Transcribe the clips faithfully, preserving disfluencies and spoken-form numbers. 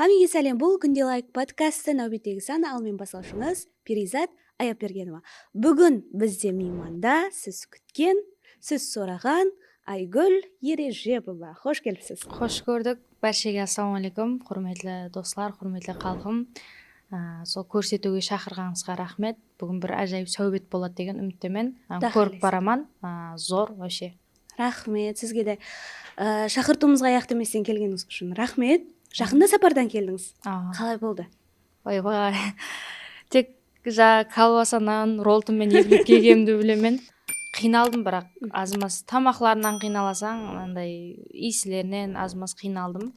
Hámmege sálem, bul Kúnde Layk podkastı náwbettegi sanı, al men baslawshıńız Periyzat Ayapbergenova. Búgin bizde miymanda siz kútken, siz soraǵan Aygúl Erejepova. Xosh kelipsiz. Xosh kórdik. Bárshege assalawma áleykum, húrmetli doslar, húrmetli xalqım. Á, sol kórsetiwge shaqırǵanıńızǵa raxmet. Búgin bir ájayıp sáwbet boladı degen úmittemen. Á, kórip baraman. Á, zor, вообще. Raxmet sizge de, á, shaqırtıwımızǵa ayaq tiymesteń kelgenińiz ushın raxmet. Jaqında sapardan keldińiz. Qalay boldı? Oybay, tek ja kolbasanan, roltı menen eplep kelgenimdi bilemen. Qıynaldım, biraq azmaz tamaqlarınan qıynalasań, anday iyislerinen azmaz qıynaldım.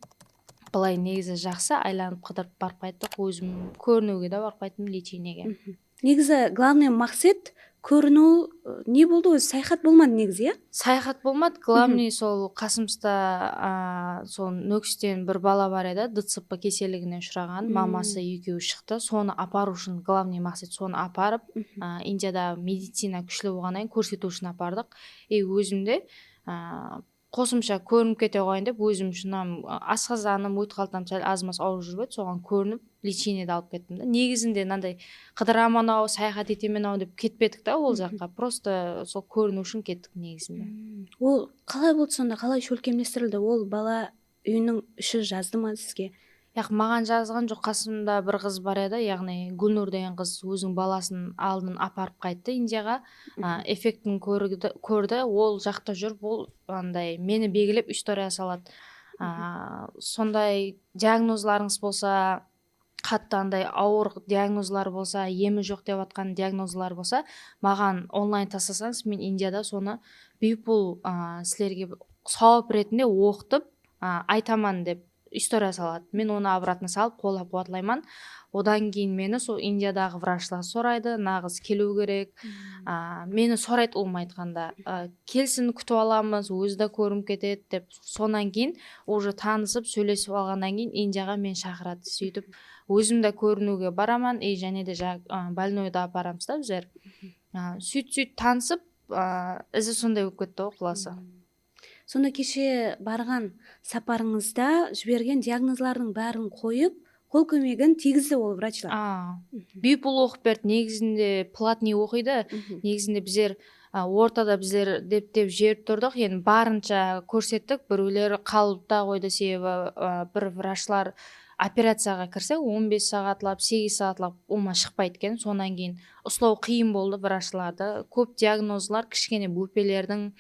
Bılay negizi jaqsı, aylanıp qıdırıp barıp qayttıq, ózim kóriniwge de barıp qayttım, lichinege. Negizi glavnıy maqset kóriniw, ı, ne boldı ózi? Sayaxat bolmadı negizi, ya? Sayaxat bolmadı, glavnıy sol qasımızda, a, sol Nókisten bir bala bar edi, D C P keselligine ushıraǵan, maması ekewi shıqtı. Sonı aparıw ushın glavnıy maqset, sonı aparıp, a, Indiyada medicina kúshli bolǵannan keyin kórsetiw ushın apardıq. E, ózim de, a, qosımsha kórinip kete qoyayın dep, ózim ushın hám, a, asqazanım, ót qaltam sál azmaz awırıp júrip edi, soǵan kórinip, lichinede alıp kettim da. Negizinde mınanday qıdıraman-aw, sayaxat etemen-aw dep ketpedik ta ol jaqqa. Prosto sol kóriniw ushın kettik negizinde. Ol qalay boldı sonda? Qalay shólkemlestirildi? Ol bala úyiniń ishi jazdı ma sizge? Yaq, maǵan jazǵan joq, qasımda bir qız bar edi, yaǵnıy Gúlnur degen qız óziniń balasın aldın aparıp qayttı Indiyaǵa. A, effektin kórdi, kórdi, ol jaqta júrip, ol anday meni belgilep istoriya saladı. A, sonday diagnozlarıńız bolsa, qattı anday awır diagnozlar bolsa, emi joq dep atqan diagnozlar bolsa, maǵan onlayn taslasańız, men Indiyada sonı biypul, a, sizlerge sawap retinde oqıtıp, a, aytaman dep istoriya saladı. Men onı obratno salıp, qollap-quwatlayman. Odan keyin meni sol Indiyadaǵı vrachlar soraydı, naǵız keliw kerek. A, meni soraydı, ulıwma aytqanda. A, kelsin, kútip alamız, ózi de kórinip ketedi, dep. Sonnan keyin, uje tanısıp, sóylesip alǵannan keyin Indiyaǵa meni shaqıradı. Sóytip, ózim de kóriniwge baraman, e, jáne de ja-, a, больнойdı aparamız da bizler. A, sóyt-sóyt tanısıp, a, izi sonday bolıp ketti ǵoy, qulası. Sonda keshe barǵan saparıńızda jibergen diagnozlardıń bárin qoyıp, qol kómegin tiygizdi ol vrachlar. A, biypul oqıp berdi. Negizinde platnıy oqıydı. Negizinde bizler, a, ortada bizler dep-dep jiberip turdıq. Endi barınsha kórsettik. Birewler qalıp ta qoydı, sebebi, a, bir vrachlar operaciyaǵa kirse, on bes saatlap, segiz saatlap ulıwma shıqpaydı eken. Sonnan keyin uslaw qıyın boldı vrachlardı. Kóp diagnozlar kishkene bópelerdiń,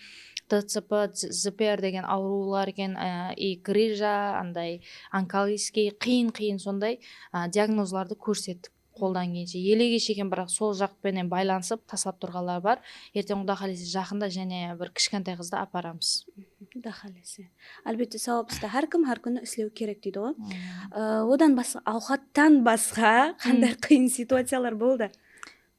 D C P, Z-, Z P R degen awırıwlar eken, e, i grija, anday onkologический, qıyın-qıyın sonday, a, diagnozlardı kórsettik qoldan kelgenshe. Elege shekem, biraq sol jaq penen baylanısıp taslap turǵanlar bar. Erteń, Quda qálese, jaqında jáne bir kishkentay qızdı aparamız. Quda qálese. Álbette, sawap iste hár kim hár kúni islew kerek deydi ǵoy. I, odan basqa, awqattan basqa qanday qıyın situaciyalar boldı?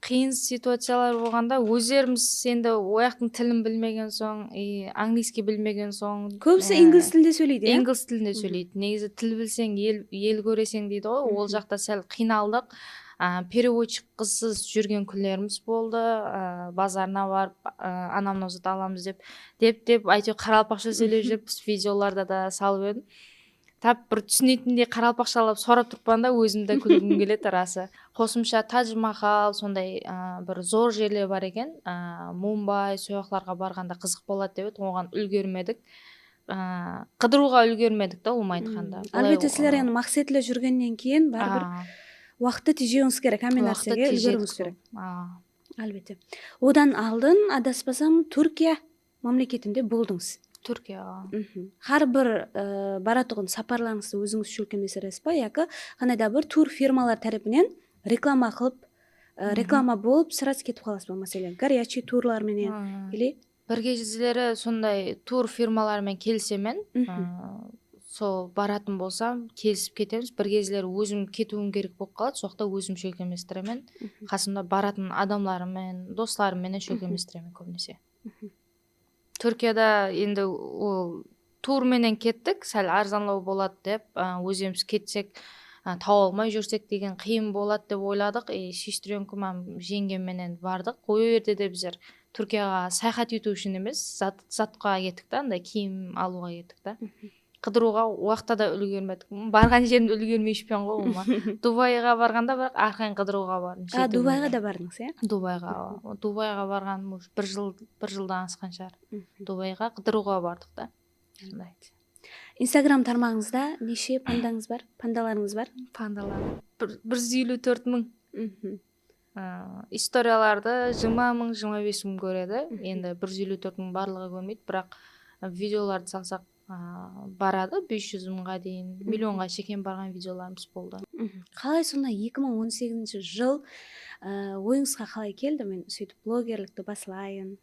Qıyın situaciyalar bolǵanda ózlerimiz endi o jaqtıń tilin bilmegen soń, i, angliyskiy bilmegen soń, kóbisi, e, inglis tilinde sóyleydi, ya? Inglis tilinde sóyleydi. Negizi til bilseń, el, el kóreseń deydi ǵoy. Ol jaqta sál qıynaldıq. A, переводчик qızsız júrgen kúnlerimiz boldı. A, bazarına barıp, a, anamnı uzata alamız dep, dep, dep, áytewir qaraqalpaqsha sóylep júrip, videolarda da salıp edim. Tap bir túsinetindey qaraqalpaqshalap sorap turıppan da, ózim de kúlgim keledi, rası. Qosımsha Taj Mahal, sonday, a, bir zor jerler bar eken, a, Mumbay, soyaqlarǵa barǵanda qızıq boladı dep edik, oǵan úlgermedik. A, qıdırıwǵa úlgermedik ta, ulıwma aytqanda. Álbette, sizler endi maqsetli júrgennen keyin báribir waqıttı tejewińiz kerek, hámme nársege úlgeriwińiz kerek. Álbette. Odan aldın, adaspasam, Túrkiya mámleketinde boldıńız. Túrkiya. Hár bir, e, baratuǵın saparlarıńızdı ózińiz shólkemlestiresiz ba, yaki qanday da bir tur firmalar tárepinen reklama qılıp, e, reklama bolıp, srazı ketip qalasız ba, máselen, горячий turlar menen, или? Bir gezleri sonday tur firmalar menen kelisemen, e, sol baratın bolsam, kelisip ketemiz. Bir gezleri ózim ketiwim kerek bolıp qaladı, soqta ózim shólkemlestiremen. Qasımda baratın adamlarım menen, doslarım menen shólkemlestiremen kóbinese. Túrkiyada endi ol tur menen kettik, sál arzanlaw boladı dep, a, ózimiz ketsek, a, tawıp almay júrsek degen qıyın boladı dep oyladıq. E, sestrёnkamam jeńgem menen bardıq. Ol jerde de bizler Túrkiyaǵa sayaxat etiw ushın emes, zat, zatqa kettik ta, anday kiyim alıwǵa kettik ta. Qıdırıwǵa waqıtta da úlgermedik. Barǵan jerimde úlgermey júrpen ǵoy ulıwma. Dubayǵa barǵanda biraq arqayın qıdırıwǵa bardım. A, Dubayǵa da bardıńız, ya? Dubayǵa, awa. Dubayǵa barǵanım уже bir jıl, bir jıldan asqan shıǵar. Dubayǵa qıdırıwǵa bardıq ta. Sonday. Instagram tarmaǵıńızda neshe pandańız bar? Pandalarıńız bar? Pandalar. Bir, bir júz eliw tórt mıń. Á, istoriyalardı jigirma mıń, jigirma bes mıń kóredi. Endi bir júz eliw tórt mıń barlıǵı kórmeydi, biraq videolardı salsaq, á, baradı bes júz mıńǵa deyin, millionǵa shekem barǵan videolarımız boldı. Qalay sonda eki mıń on segizinshi jıl, á, oyıńızǵa qalay keldi? Men sóytip blogerlikti baslayın.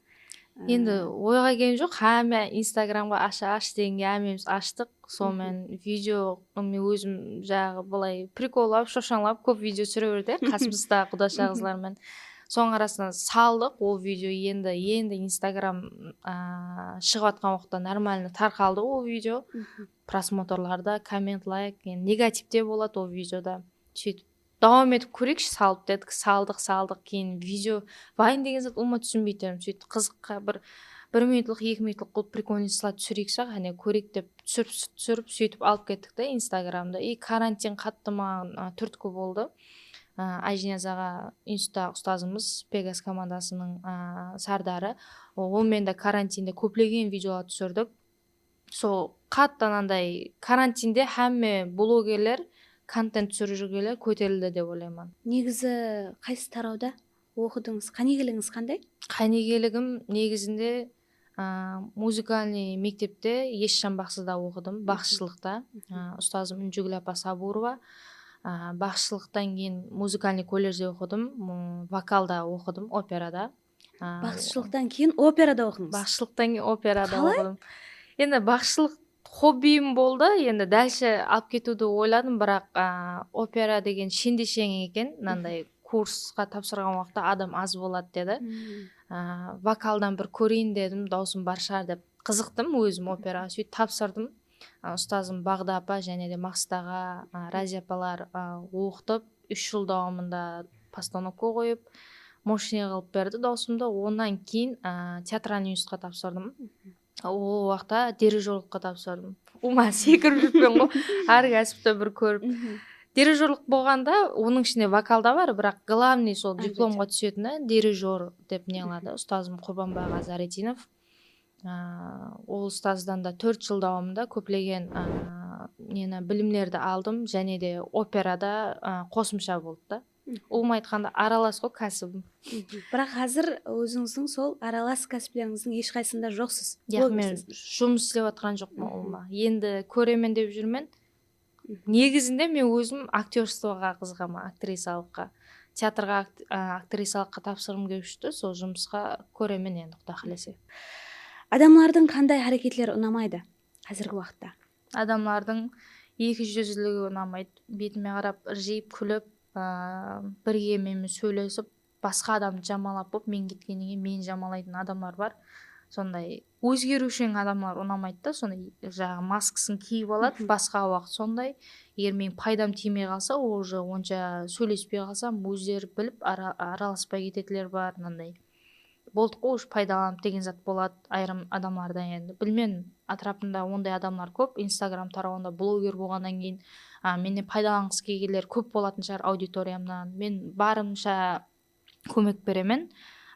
Endi oyǵa kelgen joq, hámme Instagramǵa ash, ash degenge hámmemiz ashtıq. Sonıń menen video, men ózim jaǵı bılay prikollap, shoshańlap kóp video túsire beredi, qasımızda qudasha qızlar menen. Sonıń arasına saldıq ol video endi, endi Instagram, a, shıǵıp atqan waqıtta normalno tarqaldı ol video. Prosmotrlarda, komment, layk, endi negativ te boladı ol videoda. Sóytip dawam etip kóreyikshi, salıp dedik, saldıq, saldıq, keyin video, Vine degen zat ulıwma túsinbeytuǵınım. Sóytip qızıqqa bir, bir minutlıq, eki minutlıq qılıp прикольный slat túsireyik saq, áne kóreyik dep túsirip, túsirip, sóytip alıp kettik te Instagramdı. I karantin qattı maǵan, a, túrtki boldı. A, Ájiniyaz aǵa instituttaǵı ustazımız, Pegas komandasınıń, a, sardarı. O, onıń menen de karantinde kóplegen videolar túsirdik. Sol qattı ananday karantinde hámme blogerler, kontent túsirip júrgenler kóterildi dep oylayman. Negizi qaysı tarawda oqıdıńız? Qánigeligińiz qanday? Qánigeligim negizinde, a, muzıkalnıy mektepte Esjan baqsıda oqıdım, baqsıshılıqta. A, ustazım Únjigúl apa Saburova. A, baqsıshılıqtan keyin muzıkalnıy kolledjde oqıdım, m, vokalda oqıdım, operada. A, Baqsıshılıqtan keyin operada oqıdıńız. Baqsıshılıqtan keyin operada oqıdım. Endi baqsıshılıq xobbiyim boldı, endi dálshe alıp ketiwdi oyladım, biraq, a, opera degen shende-sheń eken, mınanday kursqa tapsırǵan waqıtta adam az boladı dedi. A, vokaldan bir kóreyin dedim, dawısım bar shıǵar dep qızıqtım ózim operaǵa, sóytip tapsırdım. A, ustazım Baǵda apa, jáne de Maqsıt aǵa, a, Raziya apalar, a, oqıtıp, úsh jıl dawamında postanovka qoyıp, moshnıy qılıp berdi dawısımdı. Onnan keyin, a, teatralnıy institutqa tapsırdım. Ol waqıtta dirijyorlıqqa tapsırdım. Ulıwma sekirip júrpen ǵoy, hár kásipti bir kórip. Dirijyorlıq bolǵanda, onıń ishinde vokal da bar, biraq glavnıy sol diplomǵa túsetin, dirijyor dep ne qıladı, ustazım Qurbanbay aǵa Zaretdinov. A, ol ustazdan da tórt jıl dawamında kóplegen, a, neni, bilimlerdi aldım, jáne de operada, a, qosımsha boldı da. Ulıwma aytqanda, aralas ǵoy kásibim. Biraq házir ózińizdiń sol aralas kásiplerińizdiń hesh qaysısında joqsız. Yaq, men jumıs islep atqan joqpan ulıwma. Endi kóremen dep júrmen. Negizinde men ózim aktyorstvoǵa qızıǵaman, aktrisalıqqa. Teatrǵa akt-, a, aktrisalıqqa tapsırǵım kelip júrdi, sol jumısqa kóremen endi, Quda qálese. Adamlardıń qanday háreketleri unamaydı házirgi waqıtta? Adamlardıń eki júzliligi unamaydı. Betime qarap, ırjıyıp, kúlip, a, birge menen sóylesip, basqa adamdı jamanlap bolıp, men ketkennen keyin meni jamanlaytın adamlar bar. Sonday ózgeriwsheń adamlar unamaydı da, sonday jaǵı maskasın kiyip aladı, basqa waqıt sonday. Eger meniń paydam tiymey qalsa, ol уже onsha sóylespey qalsam, ózleri bilip ara-, aralaspay ketetiler bar, mınanday. Boldı ǵoy, уже paydalanıp degen zat boladı ayırım adamlardan endi. Bilmem, átirapımda onday adamlar kóp, Instagram tarawında bloger bolǵannan keyin, a, mennen paydalanǵısı kelgenler kóp bolatın shıǵar auditoriyamnan. Men barımsha kómek beremen.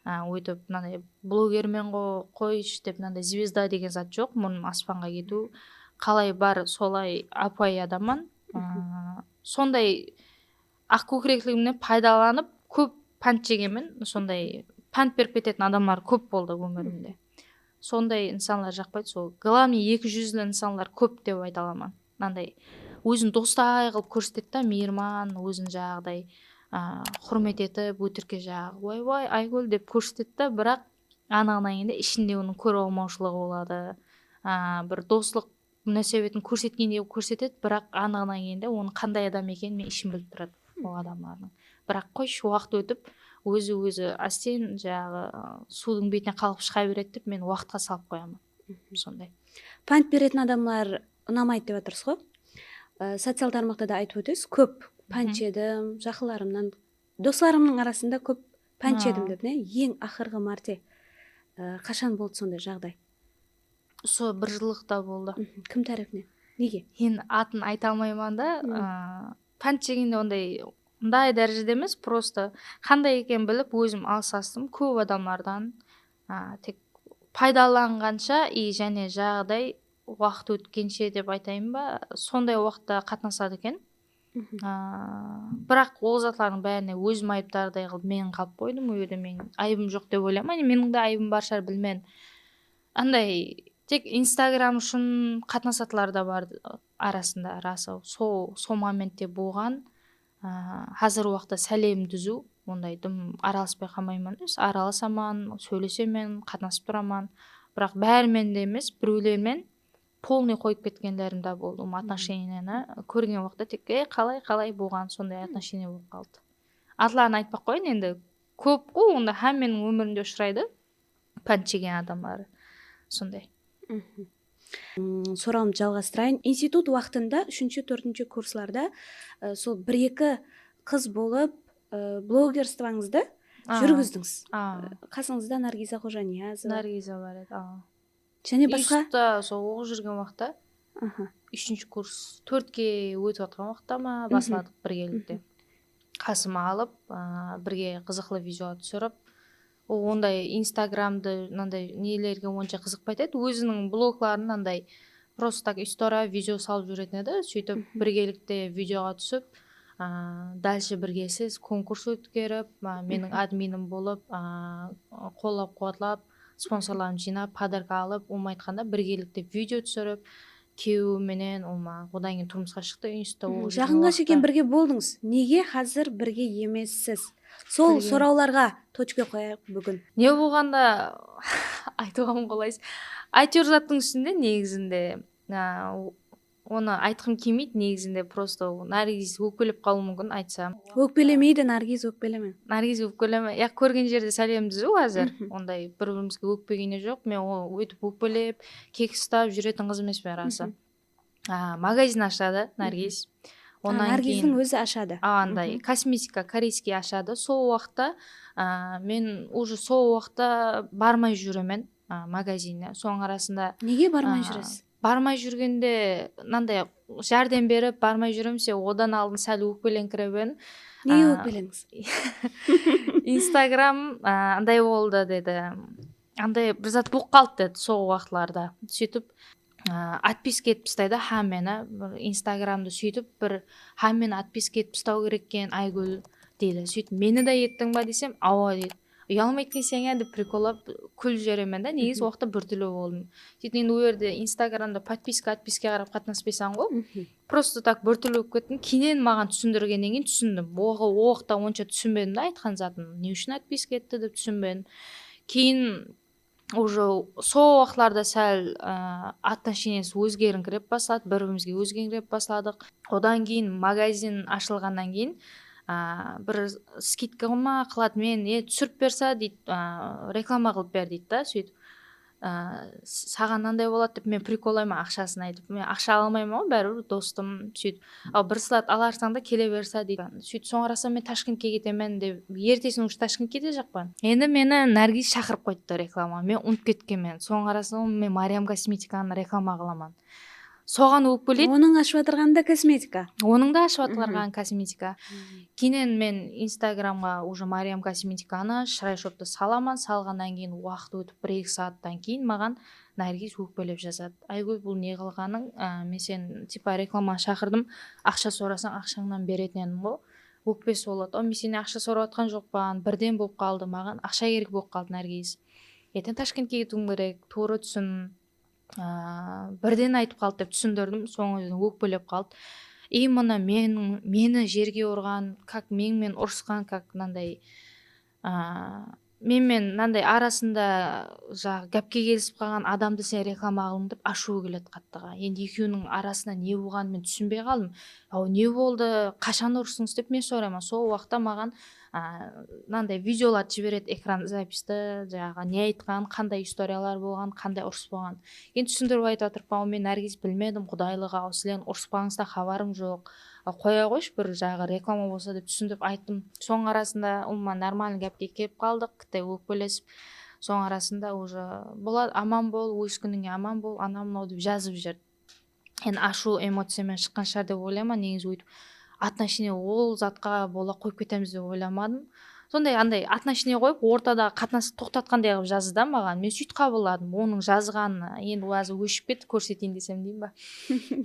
A, óytip, mınanday blogermen ǵo, qoyshı dep, mınanday zvezda degen zat joq, murnım aspanǵa ketiw. Qalay bar, solay apay adamman. A, sonday aq kókirekligimnen paydalanıp, kóp pánt jegenmen, sonday pánt berip ketetin adamlar kóp boldı ómirimde. Sonday insanlar jaqpaydı, sol, главный, eki júzli insanlar kóp dep ayta alaman. Mınanday, ózin dostay qılıp kórsetedi da, miyirman, ózin jaǵıday, a, húrmet etip, ótirke jaǵı, way, way, Aygúl dep kórsetedi da, biraq anıǵına kelgende ishinde onıń kóre almawshılıǵı boladı. A, bir doslıq múnásibetin kórsetkendey kórsetedi, biraq anıǵına kelgende onıń qanday adam ekenin men ishim bilip turadı, ol adamlardıń. Biraq qoyshı, waqıt ótip, ózi-ózi ásten jaǵı, ı, suwdıń betine qalıp shıǵa beredi dep men waqıtqa salıp qoyaman. Sonday. Pánt beretin adamlar unamaydı dep atırsız ǵoy. I, social tarmaqta da aytıp ótesiz, kóp pánt jedim, jaqınlarımnan, doslarımnıń arasında kóp pánt jedim dep, ne? Eń aqırǵı márte, ı, qashan boldı sonday jaǵday? Usı bir jıllıqta boldı. Kim tárepinen? Nege? Endi atın ayta almayman da, a, pánt jegende onday, onday dárejede emes, prosta qanday ekenin bilip ózim alısastım kóp adamlardan. A, tek paydalanǵansha i jáne jaǵday waqıt ótkenshe dep aytayın ba, sonday waqıtta qatnasadı eken. Biraq ol zatlardıń bárine ózim ayıptarday qılıp men qalıp qoydım, ol jerde men ayıbım joq dep oylayman. Meniń de ayıbım bar shıǵar, bilmen. Anday tek Instagram ushın qatnasatlar da bar arasında, rası. Sol, sol momentte bolǵan. Házir waqıtta sálem dúziw, onday dım aralıspay qalmayman, aralısaman, sóylesemen, qatnasıp turaman. Biraq bárimen de emes, birewlermen polnıy qoyıp ketkenlerim de boldı. Umum, отношениени kórgen waqıtta tek, ey, qalay, qalay bolǵan, sonday отношение bolıp qaldı. Atların aytpay-aq qoyayın, endi kóp ǵo, onda hámmeniń ómirinde ushıraydı. Pánt jegen adamları. Sonday. Sorawımdı jalǵastırayın. Institut waqtında, úshinshi, tórtinshi kurslarda, e, sol bir-eki qız bolıp, e, blogerstvońızdı júrgizdińiz. Qasıńızda Nargiza Xojaniyazova. Nargiza bar edi, a. Jáne basqa? Institutta sol oqıp júrgen waqıtta, úshinshi kurs, tórtke ótip atqan waqıtta ma basladıq birgelikte. Qasıma alıp, a, birge qızıqlı video túsirip, ol onday Instagramdı, mınanday nelerge onsha qızıqpaydı edi. Óziniń blogların mınanday просто так история, video salıp júretin edi. Sóytip birgelikte videoǵa túsip, a, дальше birgesiz konkurs ótkerip, a, meniń adminim bolıp, a, qollap-quwatlap, sponsorların jıynap, podarka alıp, umum aytqanda birgelikte video túsirip, kúyewi menen, ol maǵan, odan keyin turmısqa shıqtı, institutta oqıp júrgen waqıtta. Jaqınǵa shekem birge boldıńız. Nege házir birge emessiz? Sol sorawlarǵa точка qoyayıq búgin. Ne bolǵanda aytıwǵa qolaysız. Áytewir zattıń ústinde negizinde, a, onı aytqım kelmeydi negizinde, просто Nargiz ókpelep qalıwı múmkin aytsam. Ókpelemeydi, Nargiz, ókpeleme. Nargiz, ókpeleme. Ya, kórgen jerde sálem dúziw házir. Onday bir-birimizge ókpegene joq. Men o-, óytip ókpelep, kekis uslap júretin qız emespen, rası. A, magazin ashadı Nargiz. Onnan keyin Nargizdiń ózi ashadı. A, anday kosmetika, koreyskiy ashadı. Sol waqıtta, a, men уже sol waqıtta barmay júremen, a, magazinine. Sonıń arasında. Nege barmay júresiz? Barmay júrgende mınanday járdem berip barmay júremiz, odan aldın sál ókpeleńkirep edim. Nege ókpeledińiz? Instagram, a, anday boldı dedi. Anday bir zat bolıp qaldı dedi sol waqıtlarda. Sóytip, a, отписка etip tastaydı hámmeni. Bir Instagramdı sóytip bir hámmeni отписка etip tastaw kerek eken, Aygúl, deydi. Sóytip meni de ettiń ba desem, awa deydi. Uyalmaydı ekenseń á dep prikollap kúlip jiberemen da, negizi waqıtta bir túrli boldım. Sóytip endi ol jerde Instagramda подписка, отписка qarap qatnaspaysań ǵo. Просто так bir túrli bolıp kettim. Keyin maǵan túsindirgennen keyin túsindim. Oǵa, o waqıtta onsha túsinbedim da aytqan zatın. Ne ushın отписка etti dep túsinbedim. Keyin уже sol waqıtlarda sál, a, отношениesi ózgerińkirep basladı, bir-birimizge ózgerińkirep basladıq. Odan keyin magazin ashılǵannan keyin, a, bir skidka ma qıladı, men, e, túsirip bersa deydi, a, reklama qılıp ber deydi da, sóytip. A, s-, saǵan mınanday boladı dep men prikollayman, aqshasın aytıp. Men aqsha ala almayman ǵoy, báribir dostım, sóytip. Al, bir slat alarsań da kele bersa deydi. Sóytip, soń qarasam men Tashkentke ketemen dep, ertesin уже Tashkentke ketejaqpan. Endi meni Nargiz shaqırıp qoyıptı reklama. Men umıtıp ketkenmen. Soń qarasam men Mariam kosmetikanı reklama qılaman. Soǵan ókpeleydi. Onıń ashıp atırǵanı da kosmetika. Onıń da ashıp atırǵanı kosmetika. Keyin men Instagramǵa уже Mariam kosmetikanı, shıray shoptı salaman. Salǵannan keyin waqıt ótip bir-eki saattan keyin maǵan Nargiz ókpelep jazadı. Aygúl, bul ne qılǵanıń? A, men seni, tipa, reklamaǵa shaqırdım. Aqsha sorasań, aqshańnan beretin edim ǵo. Ókpesi boladı. O, men sennen aqsha sorap atqan joqpan, birden bolıp qaldı maǵan. Aqsha kerek bolıp qaldı, Nargiz. Erteń Tashkentke ketiwim kerek, tuwrı túsin. A, birden aytıp qaldı dep túsindirdim. Soń ózi ókpelep qaldı. И mına men, meni jerge urǵan, как men, men urısqan, как mınanday, a, men, men mınanday arasında jaǵı gápke kelisip qalǵan adamdı sen reklama qıldıń dep ashıwı keledi qattıǵa. Endi ekewiniń arasında ne bolǵanın men túsinbey qaldım. Aw, ne boldı, qashan urıstıńız dep men sorayman. Sol waqıtta maǵan, a, mınanday videolardı jiberedi, ekran zapisti, jaǵı ne aytqan, qanday istoriyalar bolǵan, qanday urıs bolǵan. Endi túsindirip aytıp atırıppan, men, Nargiz, bilmedim, qudaylıǵı, aw, sizlerdiń urıspańızdan xabarım joq. A, qoya qoyshı, bir jaǵı reklama bolsa dep túsindirip ayttım. Soń arasında, umuman, нормальный gápke kelip qaldıq, kitte ókpelesip. Soń arasında уже boladı, aman bol, óz kúnińe aman bol, anaw-mınaw dep jazıp jiberdi. endi ashıw emociya menen shıqqan shıǵar dep oylayman, negizi óytip отношение ol zatqa bola qoyıp ketemiz dep oylamadım. Sonday anday отношение qoyıp ortada qatnastı toqtatqanday qılıp jazdı da maǵan. Men sóytip qabılladım. Onıń jazǵanı endi ázir óship ketti, kórseteyin desem deyin ba.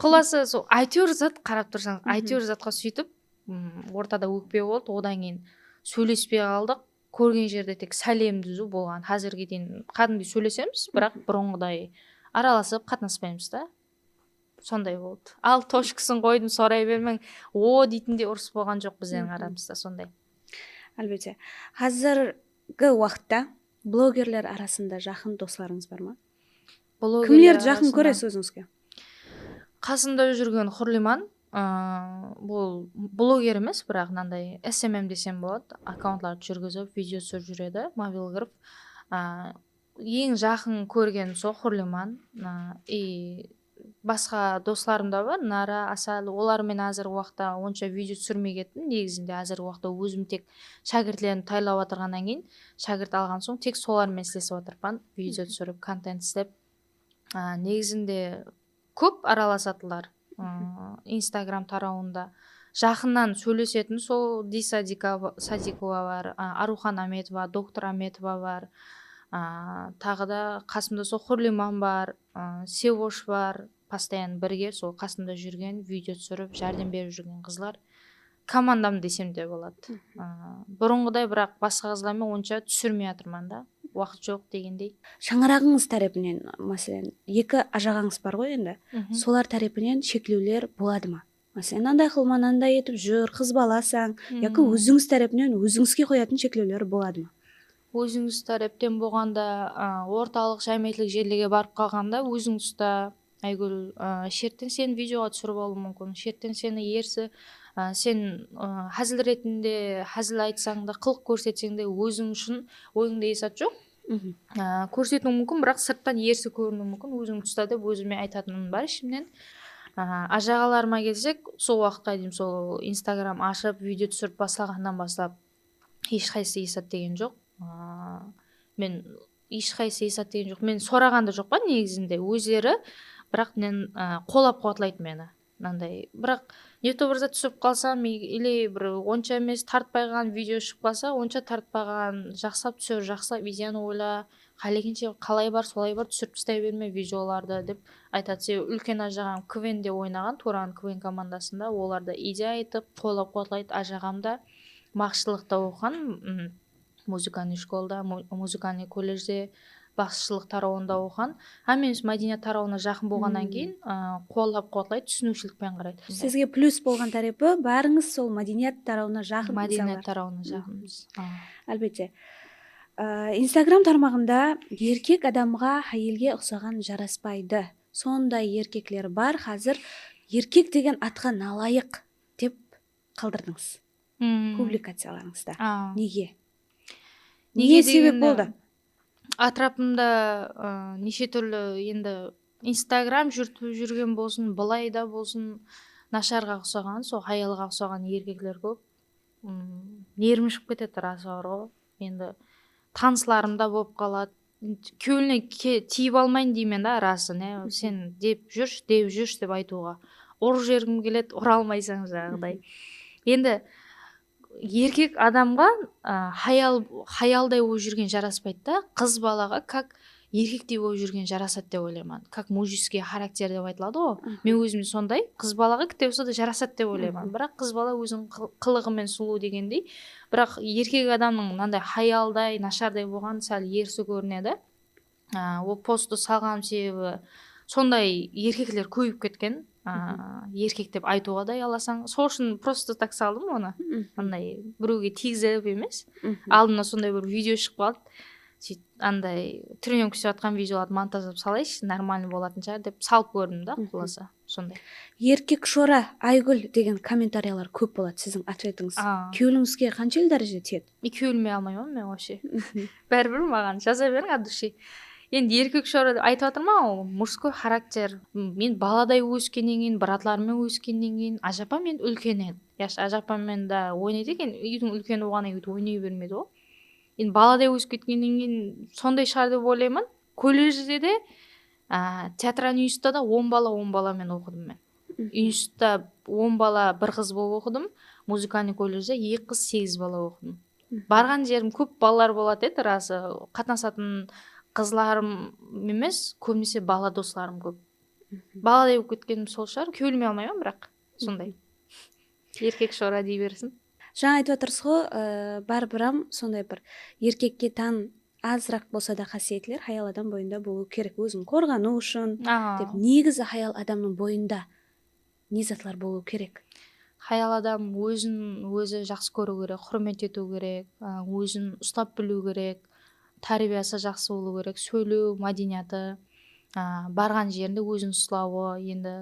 Qullası sol áytewir zat qarap tursańız, áytewir zatqa sóytip, ım, ortada ókpe boldı. Odan keyin sóylespey qaldıq. Kórgen jerde tek sálem dúziw bolǵan. Házirge deyin qádimgidey sóylesemiz, biraq burınǵıday aralasıp qatnaspaymız da. Sonday boldı. Al, tochkasın qoydım, soray bermeń. O deytindey urıs bolǵan joq bizlerdiń aramızda, sonday. Álbette. Házirgi waqıtta blogerler arasında jaqın doslarıńız bar ma? Kimlerdi jaqın kóresiz ózińizge? Qasımda júrgen Hurliman, aa, bul bloger emes, biraq mınanday S M M desem boladı, akkauntlardı júrgizip, video túsirip júredi, Mabilgrov. Aa, eń jaqın kórgenim sol Hurliman, aa, и basqa doslarım da bar, Nara, Asal, olar menen házirgi waqıtta onsha video túsirmey kettim. Negizinde házirgi waqıtta ózim tek shákirtlerimdi tayarlap atırǵannan keyin, shákirt alǵan soń tek solar menen islesip atırman, video túsirip, kontent islep. Á, negizinde kóp aralasadılar, ı, Instagram tarawında. Jaqınnan sóylesetin sol Disa Dika-, Sadikova bar, á, Arıwxan Ametova, doktor Ametova bar. Á, taǵı da qasımda sol Hurliman bar, ı, Sevosh bar. Постоянно birge sol qasımda júrgen, video túsirip, járdem berip júrgen qızlar. Komandam desem de boladı. Aa, burınǵıday, biraq basqa qızlar menen onsha túsirmey atırman da. Waqıt joq degendey. Shańaraǵıńız tárepinen, máselen, eki ájaǵańız bar ǵoy endi. Solar tárepinen sheklewler boladı ma? Máselen, anday qılma, anday etip júr, qız balasań, yaki ózińiz tárepinen ózińizge qoyatın sheklewler boladı ma? Ózińiz tárepten bolǵanda, aa, ortalıq jámiyetlik jerlerge barıp qalǵanda ózińiz usta, Aygúl, ı, shertten seni videoǵa túsirip alıwı múmkin. Shertten seni ersi, ı, sen, ı, házil retinde házil aytsań da, qılıq kórsetseń de, óziń ushın oyıńda esap joq. I, kórsetiw múmkin, biraq sırttan ersi kóriniw múmkin. Óziń usta dep ózime aytatınım bar ishimnen. I, ájaǵalarıma kelsek, sol waqıtqa deyin sol Instagram ashıp, video túsirip baslaǵannan baslap, hesh qaysı esat degen joq. Aa, men hesh qaysı esat degen joq. Men soraǵan da joqpan negizinde. Ózleri, biraq menen, aa, qollap-quwatlaydı meni. Mınanday, biraq не то bir zat túsip qalsam, i-, или bir onsha emes, tartpayǵan video shıǵıp qalsa, onsha tartpaǵan, jaqsılap túsir, jaqsılap ideyanı oyla, qálegenshe qalay bar, solay bar, túsirip taslay berme videolardı, dep aytadı. Sebebi úlken ájaǵam K V N-de oynaǵan, Turan K V N komandasında, olar da ideya aytıp, qollap-quwatlaydı. Ájaǵam da baqsıshılıqta oqıǵan, ım, muzıkalnıy shkolda, mu-, muzıkalnıy kolledjde baqsıshılıq tarawında oqıǵan. Hámmemiz mádeniyat tarawına jaqın bolǵannan keyin, ı, qollap-quwatlaydı, túsiniwshilikpen qaraydı. Sizge plyus bolǵan tárepi, bárińiz sol mádeniyat tarawına jaqın insanlar. Mádeniyat tarawına jaqınbız. Álbette. I, Instagram tarmaǵında erkek adamǵa háyelge uqsaǵan jaraspaydı. Sonday erkekler bar, házir erkek degen atqa nalayıq dep qaldırdıńız. Publikaciyalarıńızda. Nege? Nege sebep boldı? Átirapımda, ı, neshe túrli endi Instagram júrtip júrgen bolsın, bılay da bolsın, nasharǵa uqsaǵan, sol hayalǵa uqsaǵan erkekler kóp. Im, nervim shıǵıp ketedi, rası bar ǵo. Endi tanıslarım da bolıp qaladı. Kewline ke-, tiyip almayın deymen da, rası, ne? Sen dep júrshi, dep júrshi dep aytıwǵa. Urıp jibergim keledi, ura almaysań, jańaǵıday. Endi erkek adamǵa, a, hayal, hayalday bolıp júrgen jaraspaydı da, qız balaǵa как erkektey bolıp júrgen jarasadı dep oylayman. Как мужеский характер dep aytıladı ǵo. Men ózime sonday, qız balaǵa kitte bolsa da jarasadı dep oylayman. Biraq qız bala óziniń qıl-, qılıǵı menen sulıw degendey. Biraq erkek adamnıń mınanday hayalday, nasharday bolǵanı sál ersi kórinedi. A, ol posttı salǵanım sebebi sonday erkekler kóbeyip ketken. A, erkek dep aytıwǵa da uyalasań. Sol ushın просто так saldım onı. Anday birewge tiygizip emes. Aldında sonday bir video shıǵıp qaldı. Sóytip, anday, trenirovka islep atqan videolardı montajlap salayınshı, нормальный bolatın shıǵar dep salıp kórdim da, qullası, sonday. Erkek shora, Aygúl degen kommentariyalar kóp boladı siziń otvetińiz. Kewlińizge qanshelli dárejede tiyedi? Kewlime almayman men вообще. Báribir maǵan jaza beriń от души. Endi erkek shora dep aytıp atırman ǵo, мужской характер. Men baladay óskennen keyin, bratlarım menen óskennen keyin, ájapam endi úlken edi. Yash ájapam menen da oynaydı eken, úydiń úlkeni bolǵannan keyin oynay bermedi ǵo. Endi baladay ósip ketkennen keyin sonday shıǵar dep oylayman. Kolledjde de, A, teatralnıy institutta da on bala, on bala men oqıdım men. Institutta on bala, bir qız bolıp oqıdım. Muzıkalnıy kolledjde eki qız, segiz bala oqıdım. Barǵan jerim kóp balalar boladı edi, rası. Qatnasatın qızlarım emes, kóbinese bala doslarım kóp. Baladay bolıp ketkenim sol shıǵar, kewlime almayman, biraq sonday. Erkek shora dey bersin. Jańa aytıp atırsız ǵo, e, báribir-ám sonday bir erkekke tán azıraq bolsa da qásiyetler hayal adam boyında bolıwı kerek. Ózin qorǵanıw ushın dep, negizi hayal adamnıń boyında ne zatlar bolıwı kerek? Hayal adam ózin ózi jaqsı kóriw kerek, húrmet etiw kerek, a, ózin uslap biliw kerek, tárbiyası jaqsı bolıw kerek, sóylew mádeniyatı, a, barǵan jerinde ózin uslawı, endi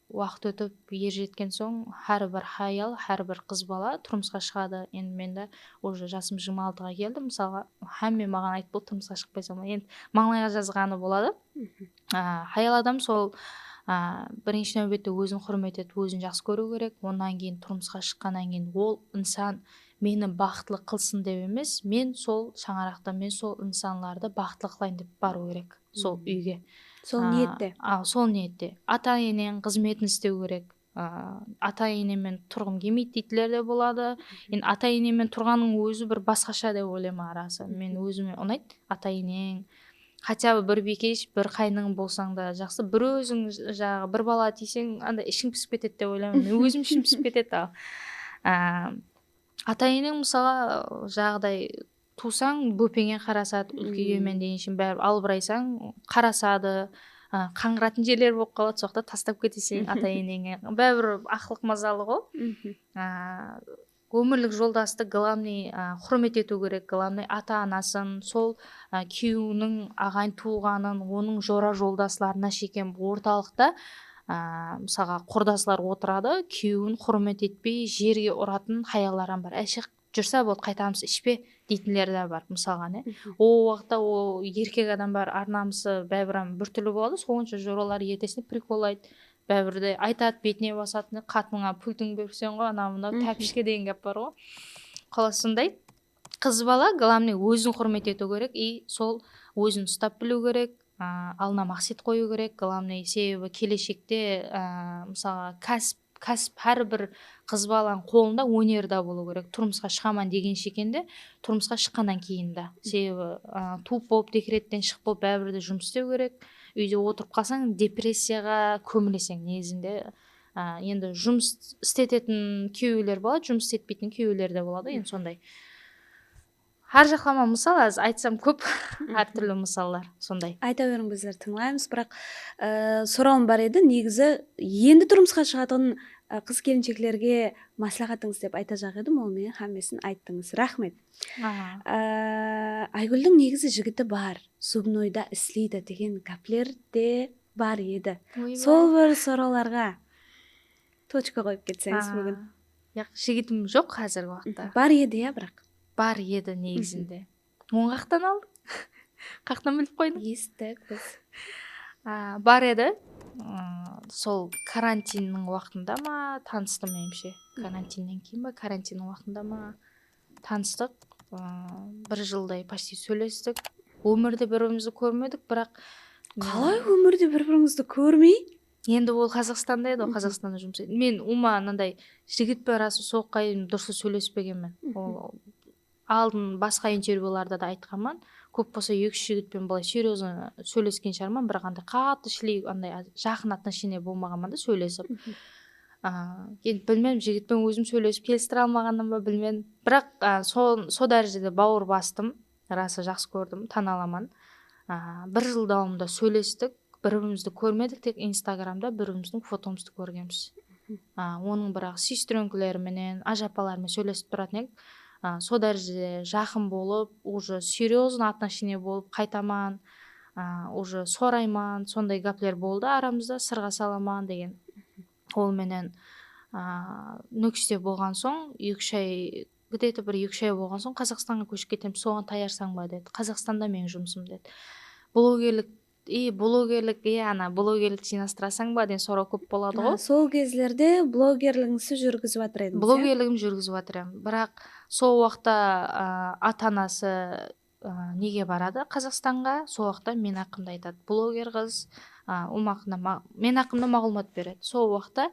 waqıt ótip, er jetken soń, hár bir hayal, hár bir qız bala turmısqa shıǵadı. Endi men de уже jasım jigirma altıǵa keldi, mısalǵa, hámme maǵan aytıp boldı, turmısqa shıqpaysań ba? Endi mańlayǵa jazǵanı boladı. A, hayal adam sol, a, birinshi náwbette ózin húrmet etip, ózin jaqsı kóriw kerek. Onnan keyin turmısqa shıqqannan keyin ol insan meni baxıtlı qılsın dep emes, men sol shańaraqta, men sol insanlardı baxıtlı qılayın dep barıw kerek sol úyge. Sol niyette. A, sol niyette. Ata-eneń xızmetin islew kerek. A, ata-enemen turǵım kelmeydi deydiler de boladı. Endi ata-enemen turǵanıń ózi bir basqasha dep oylayman, rası. Men ózime unaydı. Ata-eneń, хотя бы bir biykesh, bir qaynıń bolsań da jaqsı. Bir óziń jaǵı bir bala tiyseń, anda ishiń pisip ketedi dep oylayman. Men ózim ishim pisip ketedi al. A, ata-eneń, mısalı, jaǵday tuwsań, bópeńe qarasadı, úlkeygemen degenshe báribir albıraysań, qarasadı, a, qanǵıratın jerler bolıp qaladı, soqta tastap keteseń ata-eneńe. Báribir aqlıq mazalı ǵo. A, ómirlik joldastı, главный, a, húrmet etiw kerek, главный ata-anasın, sol, a, kúyewiniń aǵayin-tuwǵanın, onıń jora-joldaslarına shekem ortalıqta, a, mısalǵa, qurdaslar otıradı, kúyewin húrmet etpey, jerge uratın hayallar hám bar. Áy, shıq, júrsa boldı, qaytamız, ishpe deytinler de bar, mısalǵa, ne? Ol waqıtta ol erkek adam bar, ar-namısı báribir bir túrli boladı, sol boyınsha joralar ertesine prikollaydı. Báribir de aytadı, betine basadı, ne, qatınıńa púltiń berseń ǵo, anaw-mınaw, tápishke degen gáp bar ǵo. Xalas, sonday. Qız bala, главный, ózin húrmet etiw kerek, и sol ózin uslap biliw kerek, a, aldına maqset qoyıw kerek, главный, sebebi keleshekte, a, mısalǵa, kásip, kásip, hár bir qız balanıń qolında óner de bolıw kerek. Turmısqa shıǵaman degenshe eken de, turmısqa shıqqannan keyin de. Sebebi, a, tuwıp bolıp, dekretten shıǵıp bolıp, báribir de jumıs islew kerek. Úyde otırıp qalsań, depressiyaǵa kómileseń negizinde. A, endi jumıs isletetin kúyewler boladı, jumıs isletpeytin kúyewler de boladı, endi sonday. Hár jaqlama mısal, az aytsam kóp, hár túrli mısallar, sonday. Ayta beriń, bizler tıńlaymız, biraq, e, sorawım bar edi, negizi endi turmısqa shıǵatuǵın, e, qız-kelinsheklerge másláhátińiz dep aytajaq edim, ol menen hámmesin ayttıńız. Raxmet. A, Aygúldiń negizi jigiti bar, zubnoyda isleydi degen gápler de bar edi. Sol bir sorawlarǵa tochka qoyıp ketseńiz búgin. Yaq, jigitim joq házirgi waqıtta. Bar edi, ya, biraq. Bar edi negizinde. Onı qaqtan aldıń? Qaqtan bilip qoydıń? Esittik biz. A, bar edi. Im, sol karantinniń waqtında ma tanıstım, menimshe. Karantinnen keyin ba, karantinniń waqtında ma tanıstıq. Im, bir jılday почти sóylestik. Ómirde bir-birimizdi kórmedik, biraq... Qalay ómirde bir-birińizdi kórmey? Endi ol Qazaqstanda edi, ol Qazaqstanda jumıs edi. Men ulıwma ananday jigit penen rası soǵıqqayın durıs sóylespegenmen. Ol aldın basqa intervyularda da aytqanman. Kóp bolsa eki-úsh jigit penen bılay серьёзно sóylesken shıǵarman, biraq anday qattı shiley, anday jaqın отношения bolmaǵanman da sóylesip. A, endi bilmem, jigit penen ózim sóylesip kelistire almaǵannan ba, bilmem. Biraq, a, sol, sol dárejede bawır bastım. Rası jaqsı kórdim, tana alaman. A, bir jıl dawamında sóylestik, bir-birimizdi kórmedik, tek Instagramda bir-birimizdiń fotomızdı kórgenbiz. A, onıń biraq sestrёnkaları menen, ájapaları menen sóylesip turatın edik. A, sol dárejede jaqın bolıp, уже серьёзно отношения bolıp, qaytaman, a, уже sorayman, sonday gápler boldı aramızda, sırǵa salaman degen. Ol menen, a, Nókiste bolǵan soń, eki-úsh ay, где-то bir eki-úsh ay bolǵan soń Qazaqstanǵa kóship ketemiz, soǵan tayarsań ba dedi. Qazaqstanda meniń jumısım dedi. Blogerlik, e, blogerlik, e, ana, blogerlik jıynastırasań ba degen soraw kóp boladı ǵo. A, sol gezlerde blogerligińizdi júrgizip atır edińiz, ya? Blogerligimdi júrgizip atır edim. Biraq sol waqıtta, a, ata-anası a, nege baradı Qazaqstanǵa, sol waqıtta men haqqımda aytadı. Bloger qız, a, ol haqqında ma-, men haqqımda maǵlıwmat beredi. Sol waqıtta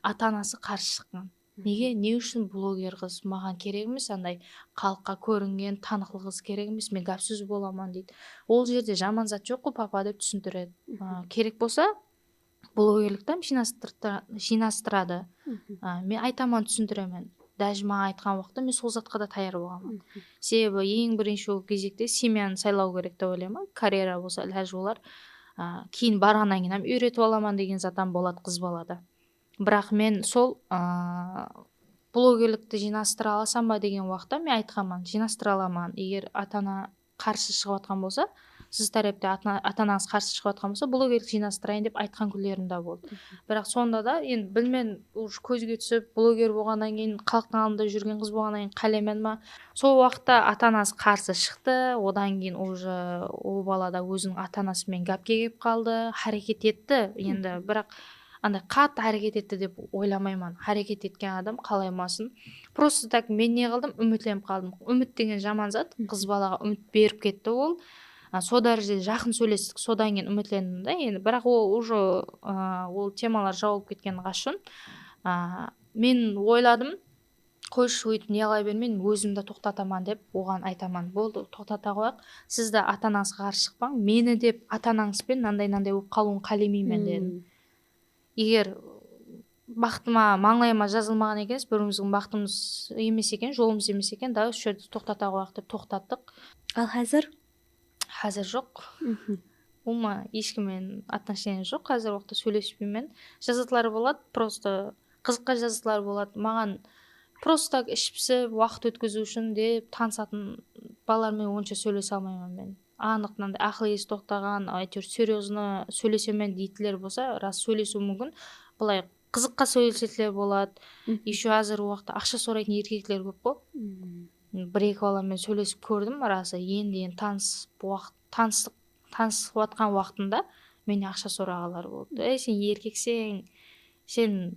ata-anası qarsı shıqqan. Nege, ne ushın bloger qız? Maǵan kerek emes, anday xalıqqa kóringen, tanıqlı qız kerek emes, men gápsiz bolaman, deydi. Ol jerde jaman zat joq ǵoy, papa, dep túsindiredi. A, kerek bolsa, blogerlikti hám jıynastırta-, jıynastıradı. A, men aytaman, túsindiremen. Dáji maǵan aytqan waqıtta men sol zatqa da tayar bolǵanman. Sebebi eń birinshi ol gezekte semyanı saylaw kerek dep oylayman. Karyera bolsa ilajı bolar. A, keyin barǵannan keyin hám úyretip alaman degen zat hám boladı qız balada. Biraq men sol, a, blogerlikti jıynastıra alasam ba degen waqıtta men aytqanman, jıynastıra alaman. Eger ata-ana qarsı shıǵıp atqan bolsa, siz tárepte ata-, ata-anańız qarsı shıǵıp atqan bolsa, blogerlik jıynastırayın dep aytqan kúnlerim de boldı. Biraq sonda da, endi bilmen, уже kózge túsip, bloger bolǵannan keyin, xalıqtıń aldında júrgen qız bolǵannan keyin qálemen ma? Sol waqıtta ata-anası qarsı shıqtı, odan keyin уже ol bala da óziniń ata-anası menen gápke kelip qaldı, háreket etti, endi, biraq anday qattı háreket etti dep oylamayman. Háreket etken adam qalay bolmasın. Просто так men ne qıldım, úmitlenip qaldım. Úmit degen jaman zat, qız balaǵa úmit berip ketti ol. A, sol dárejede jaqın sóylestik, sodan keyin úmitlendim da endi. Biraq ol уже, a, ol temalar jawılıp ketken ǵashın. A, men oyladım, qoyshı, óytip ne qıla bermey, ózimdi toqtataman dep oǵan aytaman. Boldı, toqtata qoyaq. Siz de ata-anańızǵa qarsı shıqpań. Meni dep ata-anańız benen mınanday-mınanday bolıp qalıwın qálemeymen, dedim. Eger baxtıma, mańlayıma jazılmaǵan ekensiz, bir-birimizdiń baxtımız emes eken, jolımız emes eken, давай usı jerde toqtata qoyaq dep toqtattıq. Al házir? Házir joq. Umuman, hesh kim menen отношения joq, házir waqıtta sóylespeymen. Jazatlar boladı, просто qızıqqa jazatlar boladı. Maǵan просто так ish pisip, waqıt ótkiziw ushın dep tanısatın balalar menen onsha sóylese almayman men. Anıq mınanday aqıl esi toqtaǵan, áytewir, серьёзно sóylesemen deydiler bolsa, ras sóylesiw múmkin. Bılay qızıqqa sóylesetiler boladı. Ещё házirgi waqıtta aqsha soraytın erkekler kóp ǵo. Bir-eki bala menen sóylesip kórdim, rası, endi-endi tanısıp waqıt, tanıslıq, tanısıp atqan waqtında mennen aqsha soraǵanlar boldı. Ey, sen erkekseń, sen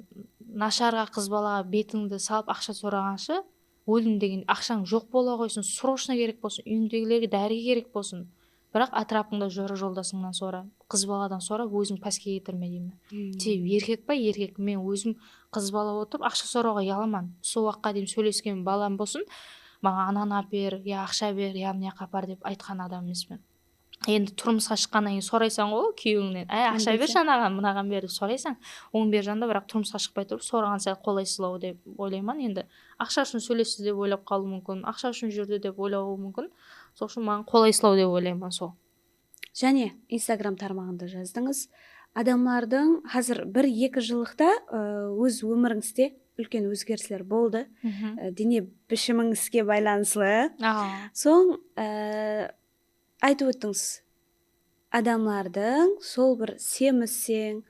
nasharǵa, qız balaǵa betińdi salıp aqsha soraǵanshı, ólim degen aqshań joq bola qoysın, срочно kerek bolsın, úyińdegilerge dári kerek bolsın. Biraq átirapıńda jora joldasıńnan sora, qız baladan sorap, óziń páske ketirme deymen. Sebebi erkek pa, erkek, men ózim qız bala otırıp aqsha sorawǵa uyalaman. Usı waqıtqa deyin sóylesken balam bolsın, maǵan ananı áper, ya aqsha ber, ya mına jaqqa apar dep aytqan adam emespen. Endi turmısqa shıqqannan keyin soraysań ǵo kúyewińnen, áy, aqsha bershi anaǵan, mınaǵan ber dep soraysań. Onıń ber janında, biraq turmısqa shıqpay turıp soraǵan sál qolaysızlaw dep oylayman. Endi aqsha ushın sóylesti dep oylap qalıwı múmkin, aqsha ushın júrdi dep oylawı múmkin. Sol ushın maǵan qolaysızlaw dep oylayman sol. Jáne Instagram tarmaǵında jazdıńız. Adamlardıń házir bir-eki jıllıqta, ı, óz ómirińizde úlken ózgerisler boldı. I, dene bishimińizge baylanıslı. Soń, ı, aytıp óttińiz. Adamlardıń sol bir semizseń,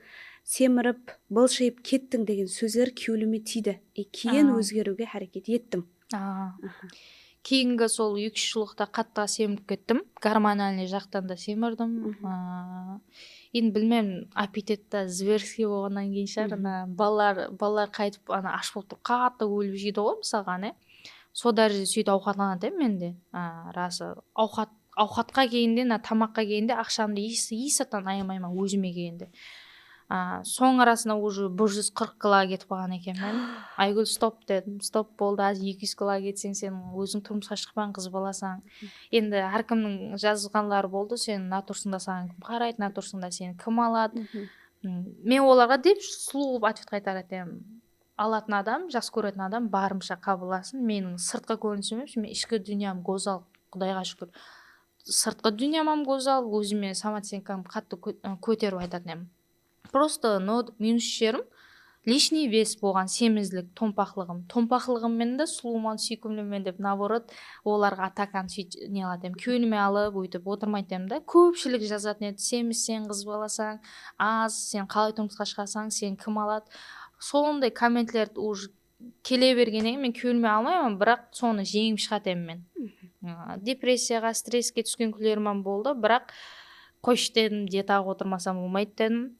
semirip, bılshıyıp kettiń degen sózler kewlime tiydi. E, keyin ózgeriwge háreket ettim. Keyingi sol eki-úsh jıllıqta qattı semirip kettim. Гормональный jaqtan da semirdim. Aa, endi bilmem, аппетит ta зверский bolǵannan keyin shıǵar, ana, balalar, balalar qaytıp, ana, ash bolıp turıp, qattı ólip jeydi ǵoy, mısalǵa, ne? Sol dárejede sóytip awqatlanadı edim men de. Aa, rası, awqat awqatqa kelgende, mına tamaqqa kelgende aqshamdı es-, esaptan ayamayman ózime kelgende. A, soń arasında уже bir júz qırq kilo ketip qalǵan ekenmen. Aygúl, stop, dedim. Stop, boldı, házir eki júz kilo ketseń, sen óziń turmısqa shıqpań, qız balasań. Endi hár kimniń jazǵanları boldı, sen naturasıńda saǵan kim qaraydı, naturasıńda seni kim aladı. M, men olarǵa dep sulıw qılıp otvet qaytaratuǵın edim. Alatın adam, jaqsı kóretin adam barımsha qabıllasın. Meniń sırtqı kórinisim emes, men ishki dúnyam gózzal, Qudayǵa shúkir. Sırtqı dúnyam hám gózzal, ózime samoocenkam qattı kó-, kóterip aytatın edim. Просто, no, minus jerim, лишний вес bolǵan, semizlik, tompaqlıǵım. Tompaqlıǵım menen de sulıwman, súykimlimen dep, наоборот, olarǵa atakanı sóyt-, ne qılatın edim. Kewlime alıp, óytip otırmaytın edim da. Kópshilik jazatın edi, semizseń, qız balasań, az, sen qalay turmısqa shıǵasań, seni kim aladı? Sonday kommentlerdi уже kele bergennen keyin men kewlime almayman, biraq sonı jeńip shıǵatemen men. A, depressiyaǵa, stresske túsken kúnlerim hám boldı, biraq qoyshı dedim, dietaǵa otırmasam bolmaydı dedim.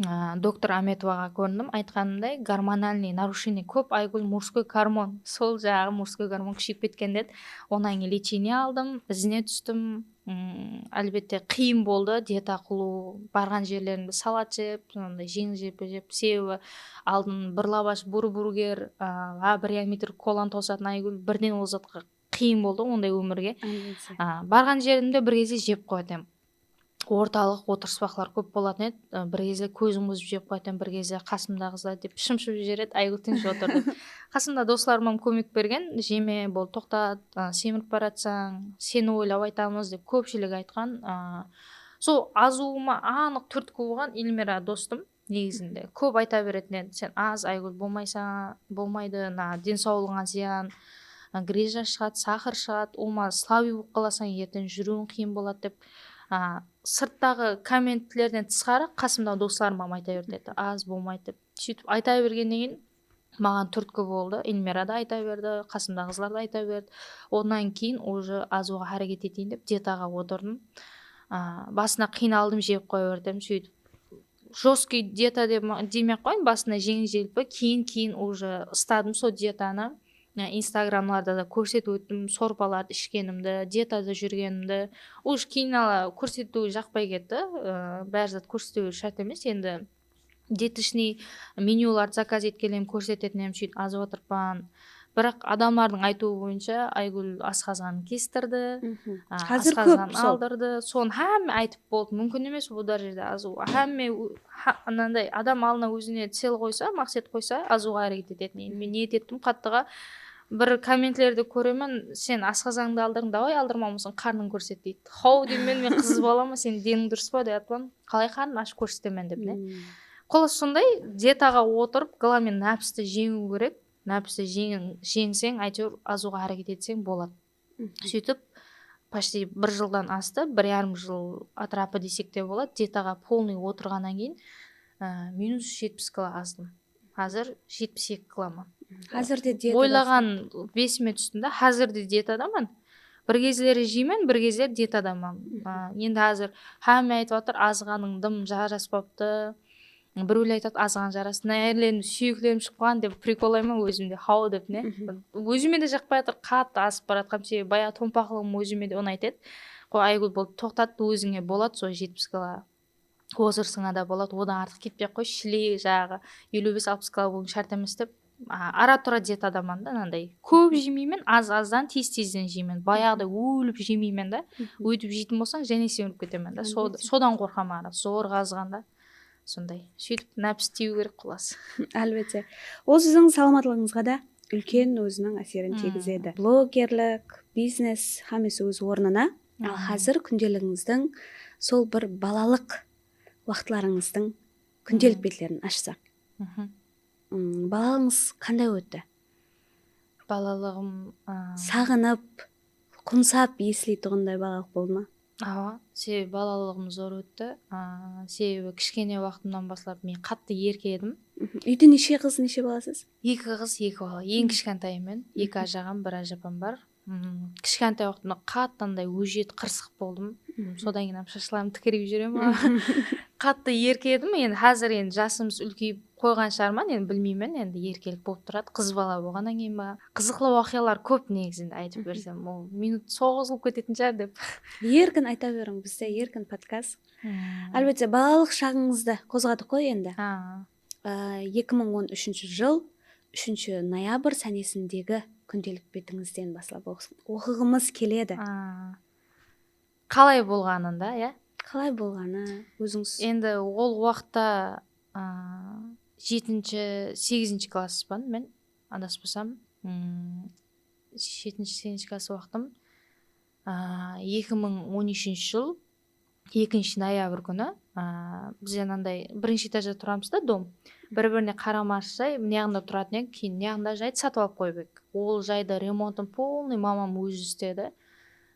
a, doktor Ametovaǵa kórindim. Aytqanımday, гормональный нарушение kóp, Aygúl, мужской гормон. Sol jaǵı мужской гормон kúsheyip ketken dedi. Onnan keyin лечение aldım, izine tústim. M, álbette, qıyın boldı. Dieta qılıw, barǵan jerlerimde salat jep, sonday jeńil jerpe jep. Sebebi aldın bir lavash, bir burger, a, a, bir yametr kolanı tosatın, Aygúl, birden ol zatqa qıyın boldı, onday ómirge. Álbette. A, barǵan jerimde bir gezde jep qoyatın edim. Ortalıq, otırıspaqlar kóp bolatın edi. A, bir gezde kózim qızıp jep qoyatın edim, bir gezde qasımdaǵı qızlar dep shımshıp jiberedi, Aygúl, tınısh otır dep. Qasımda doslarım hám kómek bergen, jeme, bol, toqtat, a, semirip baratsań, seni oylap aytamız dep kópshilik aytqan. A, sol azıwıma anıq túrtki bolǵan Elmira dostım. Negizinde kóp ayta beretin edi, sen az, Aygúl, bolmaysań, bolmaydı, mına densawlıǵıńa zıyan, a, grija shıǵadı, saqır shıǵadı, ulıwma слабый bolıp qalasań, erteń júriwiń qıyın boladı dep. A, sırttaǵı kommentlerden tısqarı qasımdaǵı doslarım hám ayta beredi, az, bolmaydı dep. Sóytip ayta bergennen keyin maǵan túrtki boldı. Elmira da ayta berdi, qasımdaǵı qızlar da ayta berdi. Onnan keyin уже azıwǵa háreket eteyin dep dietaǵa otırdım. A, basına qıynaldım, jep qoya berdim, sóytip жёсткий диета dep, demey-aq qoyayın, basında jeńil-jelpi, keyin-keyin уже ustadım sol dietanı. E, Instagramlarda da kórsetip óttim, sorpalardı ishkenimdi, dietada júrgenimdi. Уже keyin ala kórsetiw jaqpay ketti. E, bári zat kórsetiw shárt emes, endi dietochnıy menyulardı zakaz etkenlerin kórsetetin edim, sóytip azıp atırıppan. Biraq adamlardıń aytıwı boyınsha Aygúl asqazanın kestirdi. Mhm. A, házir kóp asqazanın aldırdı. Sonı hámme aytıp boldı. Múmkin emes bul dárejede azıw. Hámme, ha, ananday adam aldına ózine цель qoysa, maqset qoysa, azıwǵa háreket etetin. Endi men niyet ettim qattıǵa. Bir kommentlerdi kóremen, sen asqazańdı aldırdıń, davay aldırmaw bolsın, qarnıń kórset deydi. Haw deymen, men qız balaman, sen deniń durıs pa dep atpan, qalay qarnın ashıp kórsetemen dep, ne? Qulas sonday dietaǵa otırıp, главное, nápisti jeńiw kerek. Nápisti jeń-, jeńseń, áytewir, azıwǵa háreket etseń boladı. Sóytip, почти bir jıldan astı, bir yarım jıl atrapı desek te boladı. Dietaǵa полный otırǵannan keyin, á, minus jetpis kilo azdım. Házir jetpis eki kiloman. Házir de dietadasıń. Oylaǵan besime tústim da, házir de dietadaman. Bir gezleri jeymen, bir gezleri dietadaman. A, endi házir hámme aytıp atır, azǵanıń dım jaraspaptı. Birewler aytadı, azǵan jarastı. Mına jerlerim, súyeklerim shıǵıp qalǵan dep prikollayman ózimde, haw dep, ne? Ózime de jaqpay atır, qattı asıp baratqanım, sebebi bayaǵı tompaqlıǵım ózime de unaytı edi. Qoy, Aygúl, bol, toqtat, ózińe boladı, sol jetpis kilo otırısıńa da boladı, odan artıq ketpey-aq qoy, shile, jaǵı, eliw bes, alpıs kilo bolıwıń shárt emes dep, a, ara-tura dietadaman da, ananday. Kóp jemeymen, az-azdan, tez-tezden jeymen. Bayaǵıday ólip jemeymen da. Óytip jeytin bolsań, jáne semirip ketemen da. Sodan qorqaman, zorǵa azǵanda. Sonday. Sóytip, nápis tiyiw kerek, qulas. Álbette. Ol siziń salamatlıǵıńızǵa da úlken óziniń áserin tiygizedi. Blogerlik, biznes, hámmesi óz ornına. Al házir kúndeligińizdiń sol bir balalıq waqıtlarıńızdıń kúndelik betlerin ashsań. Balalıǵıńız qanday ótti? Balalıǵım, a, saǵınıp, qumsap esleytuǵınday balalıq boldı ma? Awa, sebebi balalıǵım zor ótti. A, sebebi kishkene waqtımnan baslap men qattı erke edim. Úyde neshe qız, neshe balasız? Eki qız, eki bala. Eń kishkentayı men. Eki ájaǵam, bir ájapam bar. Kishkentay waqtımda qattı anday ójet, qırsıq boldım. Sodan keyin hám shashlarım tikireyip júremen. Qattı erke edim. Endi házir endi jasımız úlkeyip qoyǵan shıǵarman, endi bilmeymen, endi erkelik bolıp turadı. Qız bala bolǵannan keyin ba. Qızıqlı waqıyalar kóp negizinde, aytıp bersem, ol minut soǵızılıp ketetin shıǵar dep. Erkin ayta beriń, bizde erkin podkast. Álbette, balalıq shaǵıńızdı qozǵadıq ǵoy endi. A, eki mıń on úshinshi jıl, úshinshi noyabr sánesindegi kúndelik betińizden baslap oqı-, oqıǵımız keledi. A, qalay bolǵanında, ya? Qalay bolǵanı, ózińiz? Endi ol waqıtta, a, jetinshi, segizinshi klasspan men, adaspasam. Jetinshi, segizinshi klass waqtım. A, eki mıń on úshinshi jıl, ekinshi noyabr kúni, a, biz ananday birinshi etajda turamız da, dom. Bir-birine qarama-qarsay, mınajaǵında turatın edik, keyin mınajaǵında jaydı satıp alıp qoyıp edik. Ol jaydı remontın polnıy mamam ózi istedi.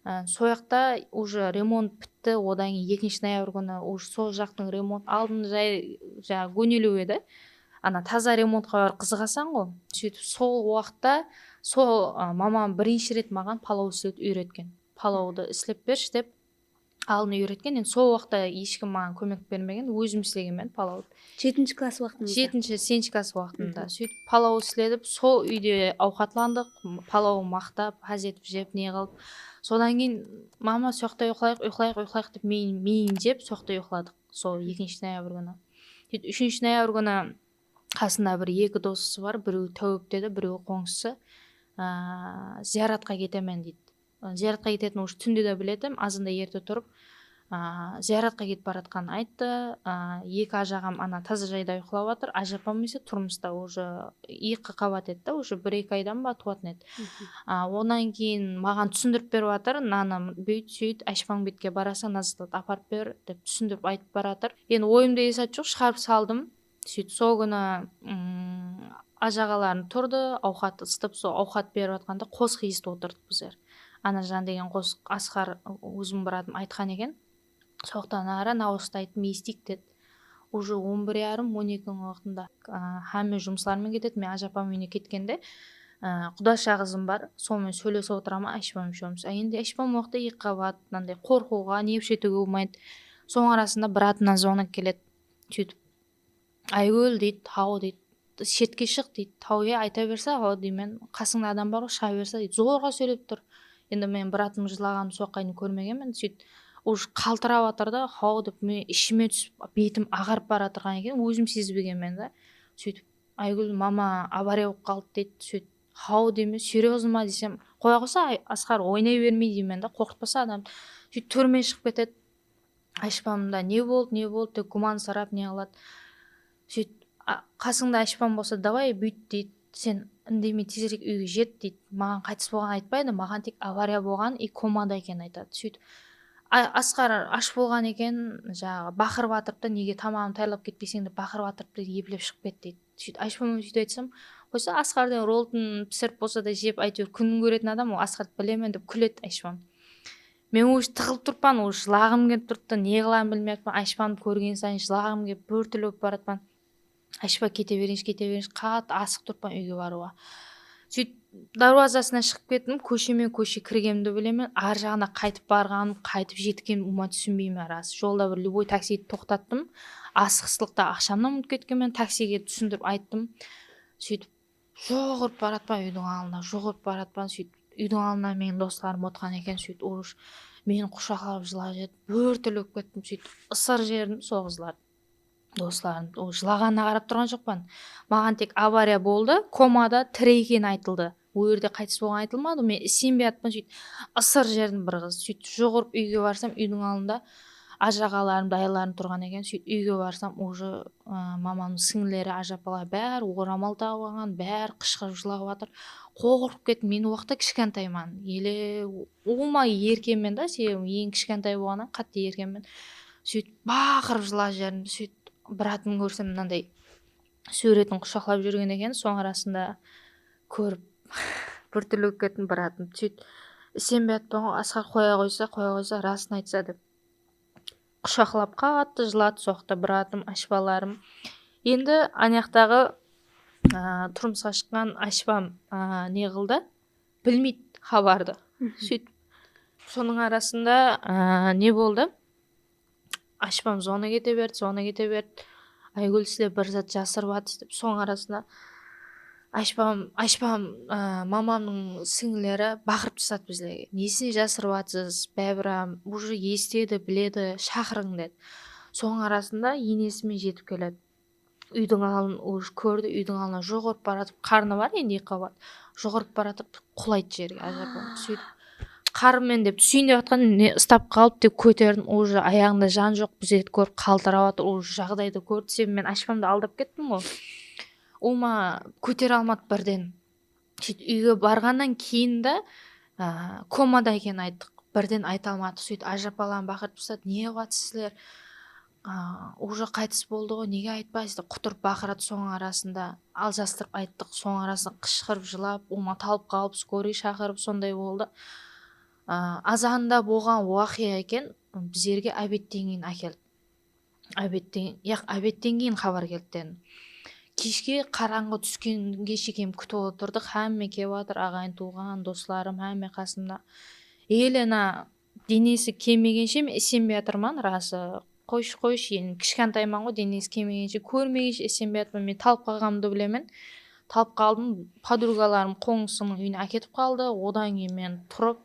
A, soyaqta уже remont pitti, odan keyin ekinshi noyabr kúni уже sol jaqtıń remont, aldın jay, jańa, góneliw edi. Ana taza remontqa barıp qızıǵasań ǵo. Sóytip sol waqıtta sol, a, mamam birinshi ret maǵan palaw islewdi úyretken. Palawdı islep bershi dep, aldın úyretken. Endi sol waqıtta hesh kim maǵan kómek bermegen, ózim islegenmen palawdı. Jetinshi klass waqtıńızda? Jetinshi, seginshi klass waqtında. Sóytip palaw isletip, sol úyde awqatlandıq, palaw maqtap, ház etip jep, ne qılıp. Sodan keyin, mama, soqta uyqılayıq, uyqılayıq, uyqılayıq dep, meyin, meyin jep, soqta uyqıladıq. Sol ekinshi noyabr kúni. Sóytip úshinshi noyabr kúni qasında bir eki dosı bar, birewi táwip dedi, birewi qońsısı. Aa, zıyaratqa ketemen deydi. Zıyaratqa ketetin уже túnde de biledim, azanda erte turıp, aa, zıyaratqa ketip baratqanın ayttı. Aa, eki ajaǵam ana taza jayda uyqılap atır, ajapam ise turmısta уже eki qabat edi da, уже bir-eki aydan ba tuwatın edi. Aa, onnan keyin maǵan túsindirip berip atır, nanı búyt, súyt, ashpań betke barasań, nazatlad aparıp ber, dep túsindirip aytıp baratır. Endi oyımda esat joq, shıǵarıp saldım. Sóytip, sol kúni, mm, ajaǵalarım turdı, awqat ısıtıp, sol awqat berip atqanda qosıq esitip otırdıq bizler. Anajan degen qosıq Asqar, ózim bratım aytqan eken. Soqtan ara naustı ayttım, esiteyik dedi. Уже on bir yarım, on eki waqtında, a, hámme jumıslarıma ketedi. Men ajapam úyine ketkende, a, qudash qızım bar, sonıń menen sóylesip otıraman, ashpam ekewimiz. A, endi ashpam waqıtta eki qabat, mınanday qorqıwǵa, ne etewge bolmaydı. Sonıń arasında bratımnan zvonak keledi. Sóytip, Aygúl, deydi, haw, deydi, shetke shıq, deydi. Haw, ya, ayta berse, haw, deymen, qasıńda adam bar ǵoy, shıǵa berse, deydi. Zorǵa sóylep tur. Endi men bratım jılaǵanın soqqayın kórmegenmen, sóytip, уже qaltırap atır da, haw, dep, men ishime túsip, betim aǵarıp baratırǵan eken, ózim sezbegenmen da. Sóytip, Aygúl, mama, avariya bolıp qaldı, deydi. Sóytip, haw, deymen, серьёзно ma, desem, qoya qoysa, Asqar, oynay bermey, deymen da, qorqıtpasa adam. Sóytip, tórmen shıǵıp ketedi. Ashpamda ne boldı, ne boldı dep gúmansırap ne qıladı. Sóyt, qasıńda ashpam bolsa, davay búyt deydi, sen indemey tezirek úyge jet deydi. Maǵan qaytıs bolǵanın aytpaydı, maǵan tek avariya bolǵan i komada ekenin aytadı. Sóyt, Asqar ash bolǵan eken, jaǵı baqırıp atırıptı, nege tamanım tayarlap ketpeyseń dep baqırıp atırıptı, eplep shıǵıp ket deydi. Sóyt ashpam sóyt aytsam, qoysa Asqardıń roltın pisirip bolsa da jep, áytewir kúnin kóretin adam ol, Asqardı bilemen dep kúledi ashpam. Men уже tıǵılıp turıppan, уже jılaǵım kelip turıptı, ne qılarımdı bilmey atırman, ashpamdı kórgen sayın jılaǵım kelip, bir túrli bolıp baratpan. Ashpa, kete berińshi, kete berińshi, qattı asıǵıp turıppan úyge barıwǵa. Sóytip, dárwazasınan shıǵıp kettim, kósheme kóshe kirgenimdi bilemen, ar jaǵına qaytıp barǵanım, qaytıp jetkenim uma túsinbeymen, ras. Jolda bir любой taksidi toqtattım, asıǵıslıqta aqshamnan umıtıp ketkenmen, taksige túsindirip ayttım. Sóytip, joq urıp baratpan úydiń aldına, joq urıp baratpan, sóytip, úydiń aldına meniń doslarım otırǵan eken, sóytip, уже meni qushaqlap jılap jedi, bir túrli bolıp kettim, sóytip, ısırıp jiberdim sol qızlardı. Doslarım, ol jılaǵanına qarap turǵan joqpan. Maǵan tek avariya boldı, komada, tiri ekeni aytıldı. Ol jerde qaytıs bolǵanı aytılmadı, men isenbey atpan, sóytip, ısırıp jiberdim bir qızdı, sóytip, joq urıp úyge barsam, úydiń aldında ajaǵalarım, dayılarım turǵan eken, sóytip, úyge barsam, уже, ı, mamamnıń sińilleri, ajapalar bári oramal taǵıp alǵan, bári qıshqırıp jılap atır. Qorqıp kettim, men o waqıtta kishkentayman, ele, ulıwma erkenmen da, sebebi eń kishkentay bolǵannan qattı erkenmen. Sóytip, baqırıp jılap jiberdim, sóytip, bratım kórsem, mınanday súwretin qushaqlap júrgen eken, soń arasında kórip, bir túrli bolıp kettim, bratım. Sóytip, isenbey atpan ǵoy, Asqar qoya qoysa, qoya qoysa, rasın aytsa dep. Qushaqlap qattı jıladı, soqtı bratım, ashpalarım. Endi anayaqtaǵı, a, turmısqa shıqqan ashpam, a, ne qıldı? Bilmeydi xabardı. Sóytip, sonıń arasında, a, ne boldı? Ashpam zvonak ete berdi, zvonak ete berdi. Aygúl, sizler bir zat jasırıp atırsız dep, sonıń arasında ashpam, ashpam, a, mamamnıń sińilleri baqırıp tasladı bizlerge. Nesine jasırıp atırsız, bábirem, уже esitedi, biledi, shaqırıń, dedi. Sonıń arasında enesime jetip keledi. Úydiń aldın уже kórdi, úydiń aldına joq urıp baratıp, qarnı bar endi eki qabat. Joq urıp baratıp, qulaydı jerge, ajapam. Sóytip, qarnımen dep túseyin dep atqan, ne, ıstap qalıp, tek kóterdim, уже ayaǵında jan joq, bizlerdi kórip qaltırap atır, уже jaǵdaydı kórdi, sen men ashpamdı aldap kettim ǵoy. Ulıwma kótere almadı birden. Sóytip, úyge barǵannan keyin de, a, komada ekenin ayttıq. Birden ayta almadıq. Sóytip, ajapalarım baqırıp tasladı, ne qılıp atırsız sizler? A, уже qaytıs boldı ǵoy, nege aytpaysız dep qutırıp baqıradı, sonıń arasında aljastırıp ayttıq. Sonıń arasında qıshqırıp, jılap, ulıwma talıp qalıp, скорый shaqırıp, sonday boldı. A, azanda bolǵan waqıya eken, bizlerge obetten keyin ákeldi. Obetten, yaq, obetten keyin xabar keldi, dedim. Keshke qarańǵı túskenge shekem kútip otırdıq. Hámme kelip atır, aǵayin, tuwǵan, doslarım, hámme qasımda. Elena Denesi kelmegenshe men isenbey atırman, rası. Qoyshı, qoyshı, endi kishkentayman ǵoy, denesi kelmegenshe, kórmegenshe isenbey atırman. Men talıp qalǵanımdı bilemen. Talıp qaldım, podrugalarım qońsınıń úyine áketip qaldı. Odan keyin men turıp,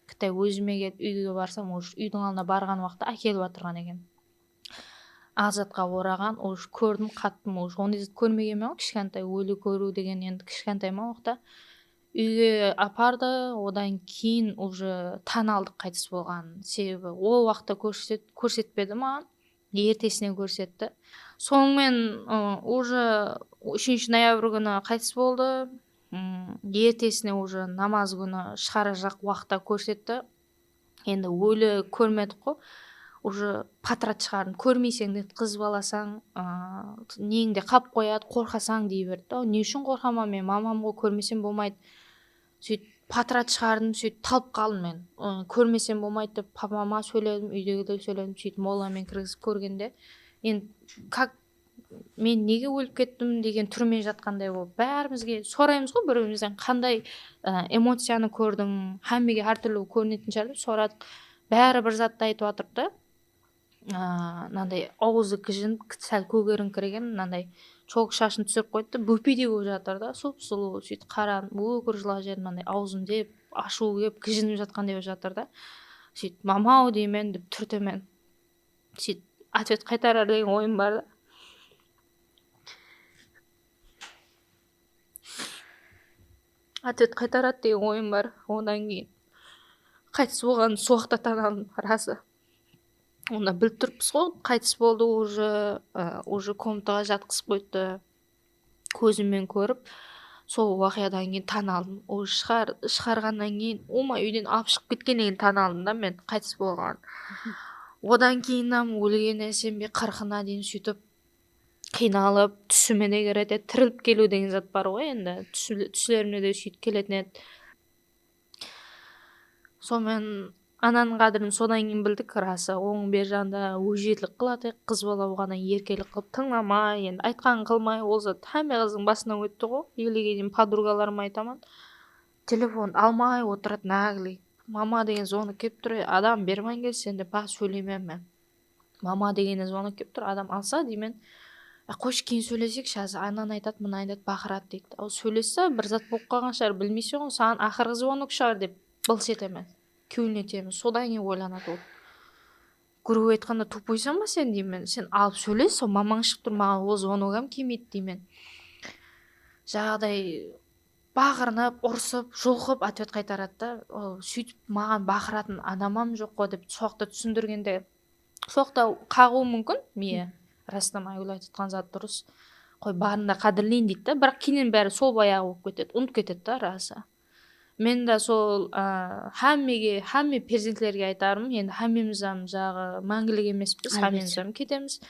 kitay ózime kelip úyge barsam, уже úydiń aldına barǵan waqıtta ákelip atırǵan eken. Aq zatqa oraǵan, уже kórdim, qattım, уже onday zat kórmegenmen ǵoy, kishkentay óli kóriw degen, endi kishkentayman waqıtta. Úyge apardı, odan keyin уже tán aldıq qaytıs bolǵanın. Sebebi ol waqıtta kórset-, kórsetpedi maǵan, ertesine kórsetti. Sonıń menen, ı, уже úshinshi noyabr kúni qaytıs boldı. Im, ertesine уже namaz kúni shıǵarajaq waqıtta kórsetti. Endi óli kórmedik ǵo. Уже potrat shıǵardım. Kórmeyseń de qız balasań, aa, neńde qap qoyadı, qorqasań dey berdi da. Ne ushın qorqaman men, mamam ǵo, kórmesem bolmaydı. Sóytip potrat shıǵardım, sóytip talıp qaldım men. I, kórmesem bolmaydı dep papama sóyledim, úydegilerge sóyledim, sóytip molla menen kirgizip kórgende. Endi как men nege ólip kettim degen túrmen jatqanday bolıp, bárimizge soraymız ǵo bir-birimizden, qanday, ı, emociyanı kórdiń, hámmege hár túrli kórinetin shıǵar dep soradıq. Bári bir zattı aytıp atırdı da. Aa, mınanday awızı gijinip, sál kógerińkiregen, mınanday chok shashın túsirip qoydı da, bópedey bolıp jatır da, sup-sulıw, sóytip qaradım, ókir jılap jiberdim, mınanday awzım dep, ashıwı kelip, gijinip jatqanday bolıp jatır da. Sóytip, mamaw deymen dep túrtemen. Sóytip, otvet qaytarar degen oyım bar da. Otvet qaytaradı degen oyım bar. Odan keyin qaytıs bolǵanın sol waqıtta tán aldım, rası. Onda bilip turıppız ǵo, qaytıs boldı, уже, ı, уже komnataǵa jatqızıp qoydı. Kózimmen kórip, sol waqıyadan keyin tán aldım. Уже shıǵar-, shıǵarǵannan keyin, uma, úyden alıp shıǵıp ketkennen keyin tán aldım da men qaytıs bolǵanın. Odan keyin hám ólgene isenbey, qırqına deyin sóytip qıynalıp, túsime de kiredi, tirilip keliw degen zat bar ǵoy endi. Túsile-, túslerimde de sóytip keletin edi. Sonıń menen ananıń qádirin sodan keyin bildik, rası. Onıń ber jaǵında ójiyetlik qıladı, qız bala bolǵannan erkelik qılıp tıńlamay, endi aytqanın qılmay, ol zat hámme qızdıń basınan ótti ǵo. Elege deyin podrugalarıma aytaman. Telefondı almay otıradı, naglый. Mama degen zvonok kelip tur, adam berman kel sen dep, baǵa sóyleymen men. Mama degeni zvonok kelip tur, adam alsa deymen. "Á, qoyshı, keyin sóylesek, házir ananı aytadı, mınanı aytadı, baqıradı," deydi. Al, sóylesse, bir zat bolıp qalǵan shıǵar, bilmeyseń ǵoy, saǵan aqırǵı zvonok shıǵar dep bılıs etemen. Kewline tiyemen. Sodan keyin oylanadı ol. Грубо aytqanda, тупойsań ba sen deymen. Sen alıp sóyle, sol mamań shıǵıp tur, maǵan ol zvonok hám kelmeydi deymen. Jaǵday baqırınıp, urısıp, julqıp otvet qaytaradı da. Ol sóytip maǵan baqıratın anam hám joq ǵo dep, sol waqıtta túsindirgende, sol waqıtta qaǵıwı múmkin miya. Rastan Aygúl aytıp atqan zat durıs. Qoy, barında qádirleyin deydi da. Biraq keyninen bári sol bayaǵı bolıp ketedi, unıp ketedi da, rası. Men de sol, a, hámmege, hámme perzentlerge aytarım, endi hámmemiz hám jaǵı máńgilik emespiz, hámmemiz hám ketemiz.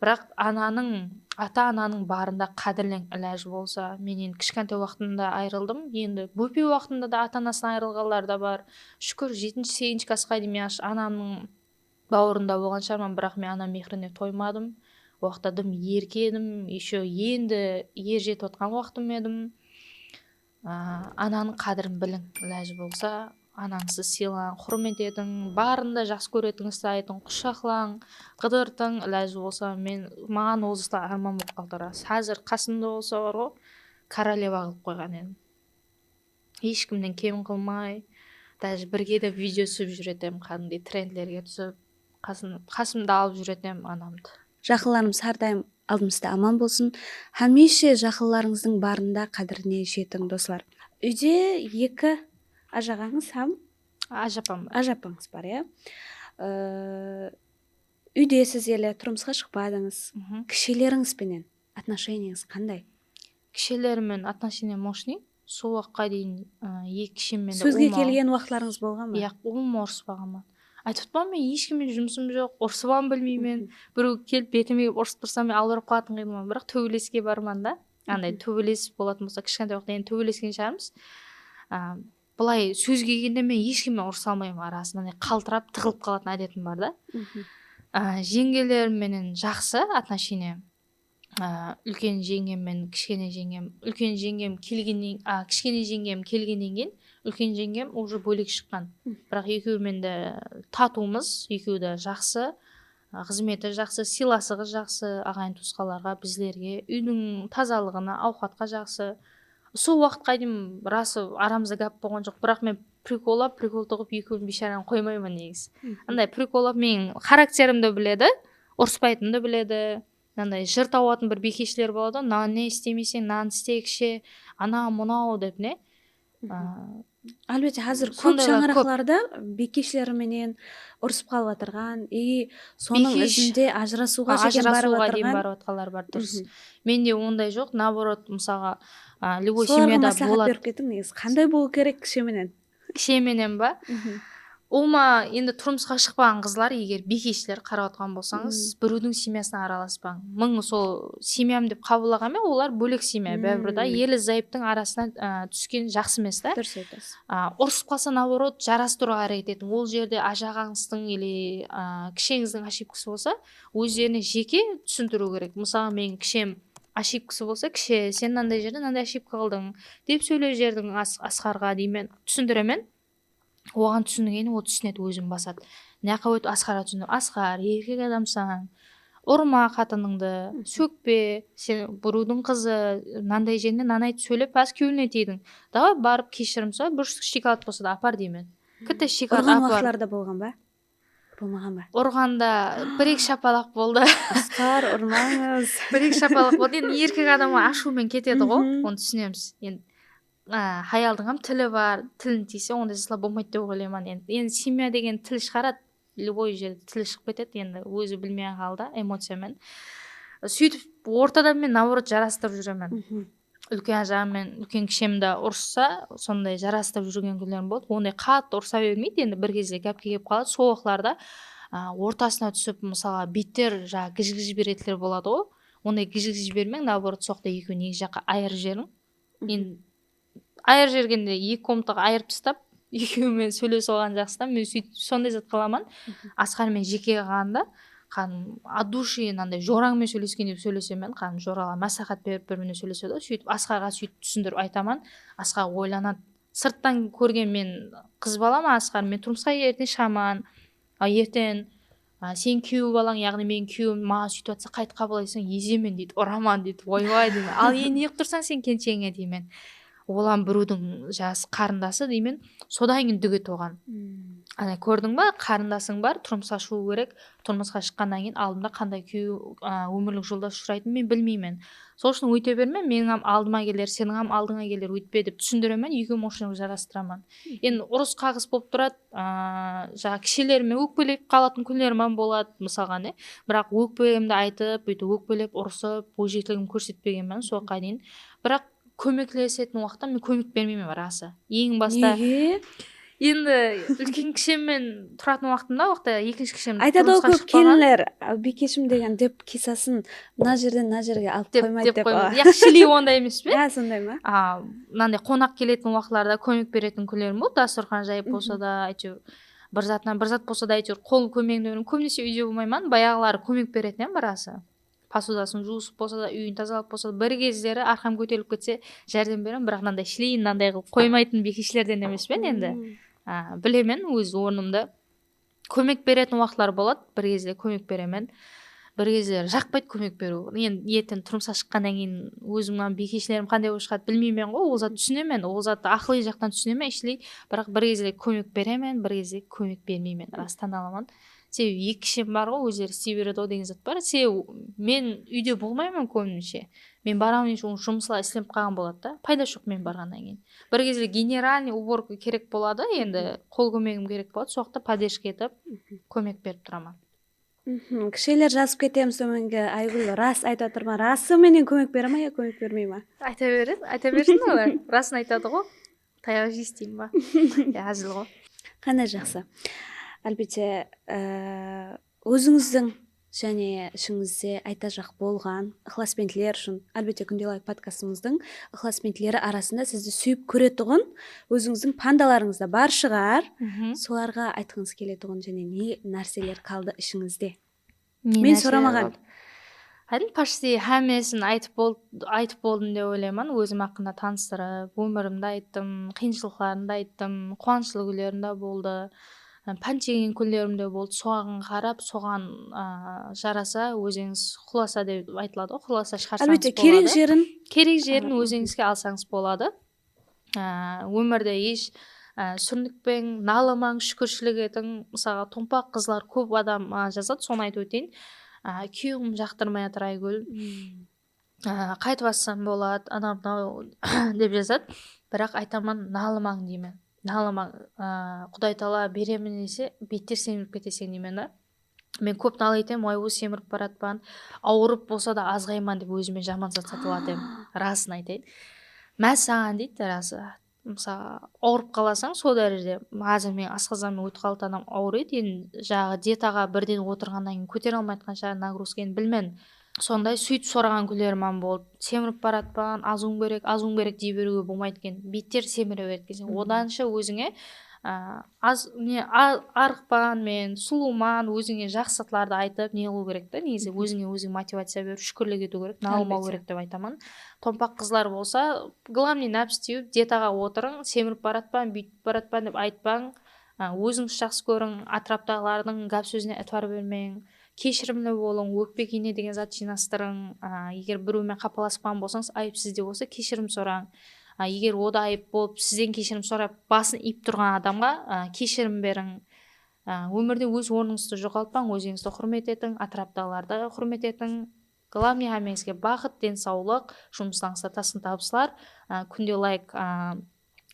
Biraq ananıń, ata-ananıń barında qádirleń, ilajı bolsa. Men endi kishkentay waqtımda ayırıldım. Endi bópe waqtında da ata-anasınan ayırılǵanlar da bar. Shúkir, jetinshi, segizinshi klassqa deyin men anamnıń bawırında bolǵan shıǵarman, biraq men ana mehrine toymadım. O waqıtta dım erke edim, ещё endi er jetip atqan waqtım edim. A, ananıń qádirin biliń, ilajı bolsa, anańızdı sıylań, húrmet etiń, barında jaqsı kóretuǵınıńızdı aytıń, qushaqlań, qıdırtıń, ilajı bolsa, men, maǵan ol zatlar árman bolıp qaldı, ras. Házir qasımda bolsa bar ǵo, koroleva qılıp qoyǵan edim. Hesh kimnen kem qılmay, даже birge de video túsip júretem, qádimgidey trendlerge túsip, qasın-, qasımda alıp júretem anamdı. Jaqınlarımız hár dayım aldımızda aman bolsın. Hámiyshe jaqınlarıńızdıń barında qádirine jetiń, doslar. Úyde eki ájaǵańız hám ájapań bar. Ájapańız bar, ya. Ee, úyde siz ele turmısqa shıqpadıńız. Kishelerińiz benen отношениеńiz qanday? Kisheler menen отношение мощный. Sol waqıtqa deyin, ı, eki kishem menen sózge kelgen waqıtlarıńız bolǵan ba? Yaq, ulıwma urıspaǵanman. Aytıp atırman, men hesh kim menen jumısım joq, urısıp hám bilmeymen. Birew kelip betime kelip urısıp tursa, men albırap qalatuǵın qıydım. Biraq tóbeleske barman da. Anday tóbelesip bolatın bolsa, kishkentay waqıtta endi tóbelesken shıǵarmız. A, bılay sózge kelgende men hesh kim menen urısa almayman, arasında anday qaltırap, tıǵılıp qalatın ádetim bar da. A, jeńgelerim menen jaqsı отношение. a, úlken jeńgem menen kishkene jeńgem, úlken jeńgem kelgennen, a, kishkene jeńgem kelgennen keyin úlken jeńgem уже bólek shıqqan. Biraq ekewi mende tatıwımız, ekewi de jaqsı, a, xızmeti jaqsı, sıylasıǵı jaqsı, aǵayin tuwısqanlarǵa, bizlerge, úydiń tazalıǵına, awqatqa jaqsı. Sol waqıtqa deyin rası aramızda gáp bolǵan joq, biraq men prikollap, prikol tuǵıp ekewin biyshárani qoymayman negizi. Anday prikollap meniń xarakterimdi biledi, urıspaytınımdı biledi. Anday jır tawatın bir biykeshler boladı, mınanı ne istemeseń, mınanı iste, kishi, anaw, mınaw dep ne. A, Álbette, házir kóp shańaraqlarda biykeshleri menen urısıp qalıp atırǵan, и sonıń izinde ajırasıwǵa shekem barıp atırǵan. Ajırasıwǵa deyin barıp atqanlar bar, durıs. Mende onday joq, наоборот, mısalǵa, a, любой семьяda boladı. Solarǵa másláhát berip ketiń, negizi. Qanday bolıw kerek kishe menen? Kishe menen ba? Ulıwma, endi turmısqa shıqpaǵan qızlar, eger biykeshler qarap atqan bolsańız, birewdiń semyasına aralaspań. Mıń sol semyam dep qabıllaǵan menen, olar bólek semya, báribir da, erli zayıptıń arasına, a, túsken jaqsı emes ta. Durıs aytasız. A, urısıp qalsa, наоборот, jarastırıwǵa háreket etiń. Ol jerde ajaǵańızdıń ele, a, kisheńizdiń oshibkası bolsa, ózlerine jeke túsindiriw kerek. Mısalı, meniń kishem oshibkası bolsa, kishe, sen mınanday jerde mınanday oshibka qıldıń, dep sóylep jiberdiń As-, Asqarǵa deymen, túsindiremen. Oǵan túsingenin ol túsinedi, ózin basadı. Mına jaqqa ótip Asqarǵa túsindirip, Asqar, erkek adamsań, urma qatınıńdı, sókpe, sen birewdiń qızı, mınanday jerine mınanı aytıp sóylep, házir kewline tiydiń. Davay, barıp keshirim sora, bir shokolad bolsa da apar deymen. Kitti shokolad apar. Urǵan waqıtlarda bolǵan ba? Bolmaǵan ba? Urǵanda bir-eki shapalaq boldı. Asqar, urmańız. Bir-eki shapalaq boldı. Endi erkek adamǵa ashıw menen ketedi ǵo, onı túsinemiz. Endi a, hayaldıń hám tili bar, tilin tiyse, onday zatlar bolmaydı dep oylayman. Endi, endi semya degen til shıǵaradı, любой jerde tili shıǵıp ketedi, endi ózi bilmegen halda, emociya menen. Sóytip ortada men, наоборот, jarastırıp júremen. Úlken ajaǵam menen úlken kishemdi urıssa, sonday jarastırıp júrgen kúnlerim boldı. Onday qattı urısa bermeydi, endi bir gezde gápke kelip qaladı. Sol waqıtlarda, a, ortasına túsip, mısalǵa, beter, jańa, gij-gij beretler boladı ǵo. Onday gij-gij bermeń, наоборот, soqta ekewin eki jaqqa ayırıp jiberiń. Endi ayırıp jibergende eki komnataǵa ayırıp tastap, ekewi menen sóylesip alǵan jaqsı da. Men sóytip sonday zat qılaman. Asqar menen jeke qalǵanda, qádim, от души, mınanday jorań menen sóylesken dep sóylesemen, qádim, joralar másláhát berip, bir-birine sóylesedi. Sóytip Asqarǵa sóytip túsindirip aytaman. Asqar oylanadı. Sırttan kórgen men qız balaman, Asqar, men turmısqa erteń shıǵaman. A, erteń, a, seniń kúyew balań, yaǵnıy meniń kúyewim maǵan sóytip atsa, qaytıp qabıllaysań, ezemen deydi, uraman deydi, oybay deymen. Al, endi ne qılıp tursań sen kelenshegińe deymen. Ol hám birewdiń jas qarındası deymen. Sodan keyin dúget oǵan. Ana, kórdiń ba, qarındasıń bar, turmısqa shıǵıw kerek. Turmısqa shıqqannan keyin aldımda qanday kúyew, a, ómirlik joldas ushıraytının men bilmeymen. Sol ushın óyte berme, meniń hám aldıma keler, seniń hám aldıńa keler, óytpe dep túsindiremen, ekewim oshına jarastıraman. Endi urıs-qaǵıs bolıp turadı, a, jańa kishilerime ókpelep qalatın kúnlerim hám boladı, mısalǵa, ne. Biraq ókpemdi aytıp, búytip ókpelep, urısıp, ójekligimdi kórsetpegenmen sol waqıtqa deyin. Biraq kómeklesetin waqıtta men kómek bermeymen, rası. Eń basta. Nege? Endi úlken kishem menen turatın waqtımda, o waqıtta ekinshi kishemdi turmısqa shıqpaǵan. Aytadı ǵoy kóp kelinler, a, biykeshim degen dep kisasın mına jerden mına jerge alıp qoymaydı dep. Yaq, shili onday emes pe? Há, sonday ma? A, mınanday qonaq keletin waqıtlarda kómek beretin kúnlerim boldı, dasturxan jayıp bolsa da, áytewir, bir zatına, bir zat bolsa da, áytewir, qol kómegimdi beremen. Kóbinese úyde bolmayman, bayaǵıları kómek beretin edim, rası. Posudasın juwısıp bolsa da, úyin tazalap bolsa da, bir gezleri arqam kóterilip ketse, járdem beremen, biraq mınanday shili, mınanday qılıp qoymaytın biykeshlerden emespen endi. A, bilemen óz ornımdı. Kómek beretin waqıtlar boladı, bir gezde kómek beremen. Bir gezleri jaqpaydı kómek beriw. Endi erteń turmısqa shıqqannan keyin ózimniń biykeshlerim qanday bolıp shıǵadı bilmeymen ǵoy, ol zattı túsinemen, ol zattı aqılıy jaqtan túsinemen, ishli, biraq bir gezde kómek beremen, bir gezde kómek bermeymen, rastın alaman. Sebebi eki kishem bar ǵoy, ózleri isley beredi ǵoy degen zat bar. Sebebi men úyde bolmayman kóbinshe. Men baraman, onıń ushın jumıslar islenip qalǵan boladı da. Payda joq men barǵannan keyin. Bir gezde генеральный уборка kerek boladı, endi qol kómegim kerek boladı. Sol waqıtta поддержка etip, kómek berip turaman. Kishiler jazıp ketemiz tómenge, Aygúl, ras aytıp atırma, rası menen kómek bere ma ya kómek bermey ma? Ayta beredi, ayta bersin olar. Rasın aytadı ǵo. Tayaǵı jey isteyim ba? Ya, házil ǵo. Qanday jaqsı. Álbette, e, ózińizdiń jáne ishińizde aytajaq bolǵan ıqlasbentler ushın, álbette, Kúnde Layk podkastımızdıń ıqlasbentleri arasında sizdi súyip kóretuǵın ózińizdiń pandalarıńız da bar shıǵar. Solarǵa aytqıńız keletuǵın jáne ne nárseler qaldı ishińizde? Men soramaǵan. Ayttım, почти hámmesin aytıp bol-, aytıp boldım dep oylayman. Ózim haqqında tanıstırıp, ómirimdi ayttım, qıyınshılıqlarımdı ayttım, quwanıshlı kúnlerim de boldı. Pán shegen kúnlerim de boldı. Soǵan qarap, soǵan, a, jarasa, ózińiz xulasa dep aytıladı ǵoy, xulasa shıǵarsańız boladı. Álbette, kerek jerin. Kerek jerin ózińizge alsańız boladı. Á, ómirde hesh, á, súrnikpeń, nalımań, shúkirshilik etiń. Mısalǵa, tompaq qızlar kóp adam, á, jazadı, sonı aytıp óteyin. Á, kúyewim jaqtırmay atır, Aygúl. Á, qaytıp assam boladı, anaw-mınaw dep jazadı. Biraq aytaman, nalımań deymen. Nalımań, á, Quday taala beremen dese, beter semirip keteseń deymen da. Men kóp nal etem, oy, óz semirip baratpan, awırıp bolsa da azǵayman dep ózime jaman zat satıp alatırman. Rasın aytayın. Má saǵan deydi, rası. Mısalı, awırıp qalasań, sol dárejede. Házir men asqazanım ótip qaldı, anam awır edi. Endi jaǵı dietaǵa birden otırǵannan keyin kótere almayatqan shıǵar, nagruzka, endi bilmen. Sonday, sóytip soraǵan kúnlerim hám boldı. Semirip baratpan, azıwıń berek, azıwıń berek dey beriwge bolmaydı eken. Beter semire beredi ekenseń. Odansha ózińe, a, az, ne, a-, arıqpan men, sulıwman, ózińe jaqsı zatlardı aytıp, ne qılıw kerek ta, negizi ózińe óziń motivaciya berip, shúkirlik etiw kerek, nalmaw kerek dep aytaman. Tompaq qızlar bolsa, главный, nápis tewip, dietaǵa otırıń, semirip baratpan, búytip baratpan dep aytpań. A, ózińiz jaqsı kóriń, átiraptaǵılardıń gáp sózine itibar bermeń. Keshirimli bolıń, ókpe kene degen zat jıynastırıń. A, eger birewmen qapalasıp qalǵan bolsańız, ayıp sizde bolsa, keshirim sorań. A, eger o da ayıp bolıp, sizden keshirim sorap, basın iyip turǵan adamǵa, a, keshirim beriń. A, ómirde óz ornıńızdı joǵaltpań, ózińizdi húrmet etiń, átiraptaǵılardı húrmet etiń. Главный, hámmeńizge baxıt, densawlıq, jumıslarıńızda tasqın tabıslar. A, Kúnde Layk, a,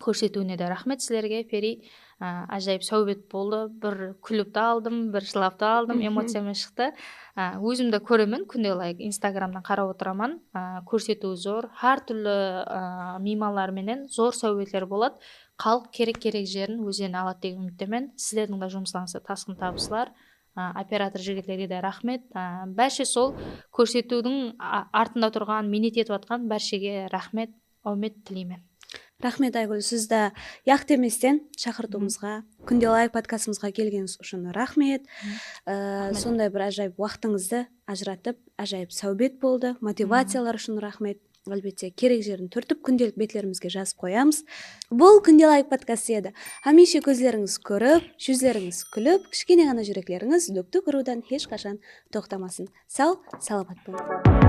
kórsetiwine de raxmet sizlerge, Peri. A, ájayıp sáwbet boldı. Bir kúlip te aldım, bir jılap ta aldım, emociyam shıqtı. A, ózim de kóremen, Kúnde Layk Instagramnan qarap otıraman. A, kórsetiw zor, hár túrli, a, miymanlar menen zor sáwbetler boladı. Xalıq kerek-kerek jerin ózlerine aladı degen úmittemen. Sizlerdiń de jumıslarıńızda tasqın tabıslar. A, operator jigitlerge de raxmet. A, bárshe sol kórsetiwdiń a-, artında turǵan, miynet etip atqan bárshege raxmet, áwmet tileymen. Raxmet, Aygúl, sizdi yaq demesten shaqırtıwımızǵa, Kúnde Layk podkastımızǵa kelgenińiz ushın raxmet. A, sonday bir ájayıp waqtıńızdı ajıratıp, ájayıp sáwbet boldı. Motivaciyalar ushın raxmet. Álbette, kerek jerin túrtip, kúndelik betlerimizge jazıp qoyamız. Bul Kúnde Layk podkastı edi. Hámiyshe kózlerińiz kórip, júzlerińiz kúlip, kishkene ǵana júreklerińiz dúk-dúk urıwdan hesh qashan toqtamasın. Saw, salamat bolıń.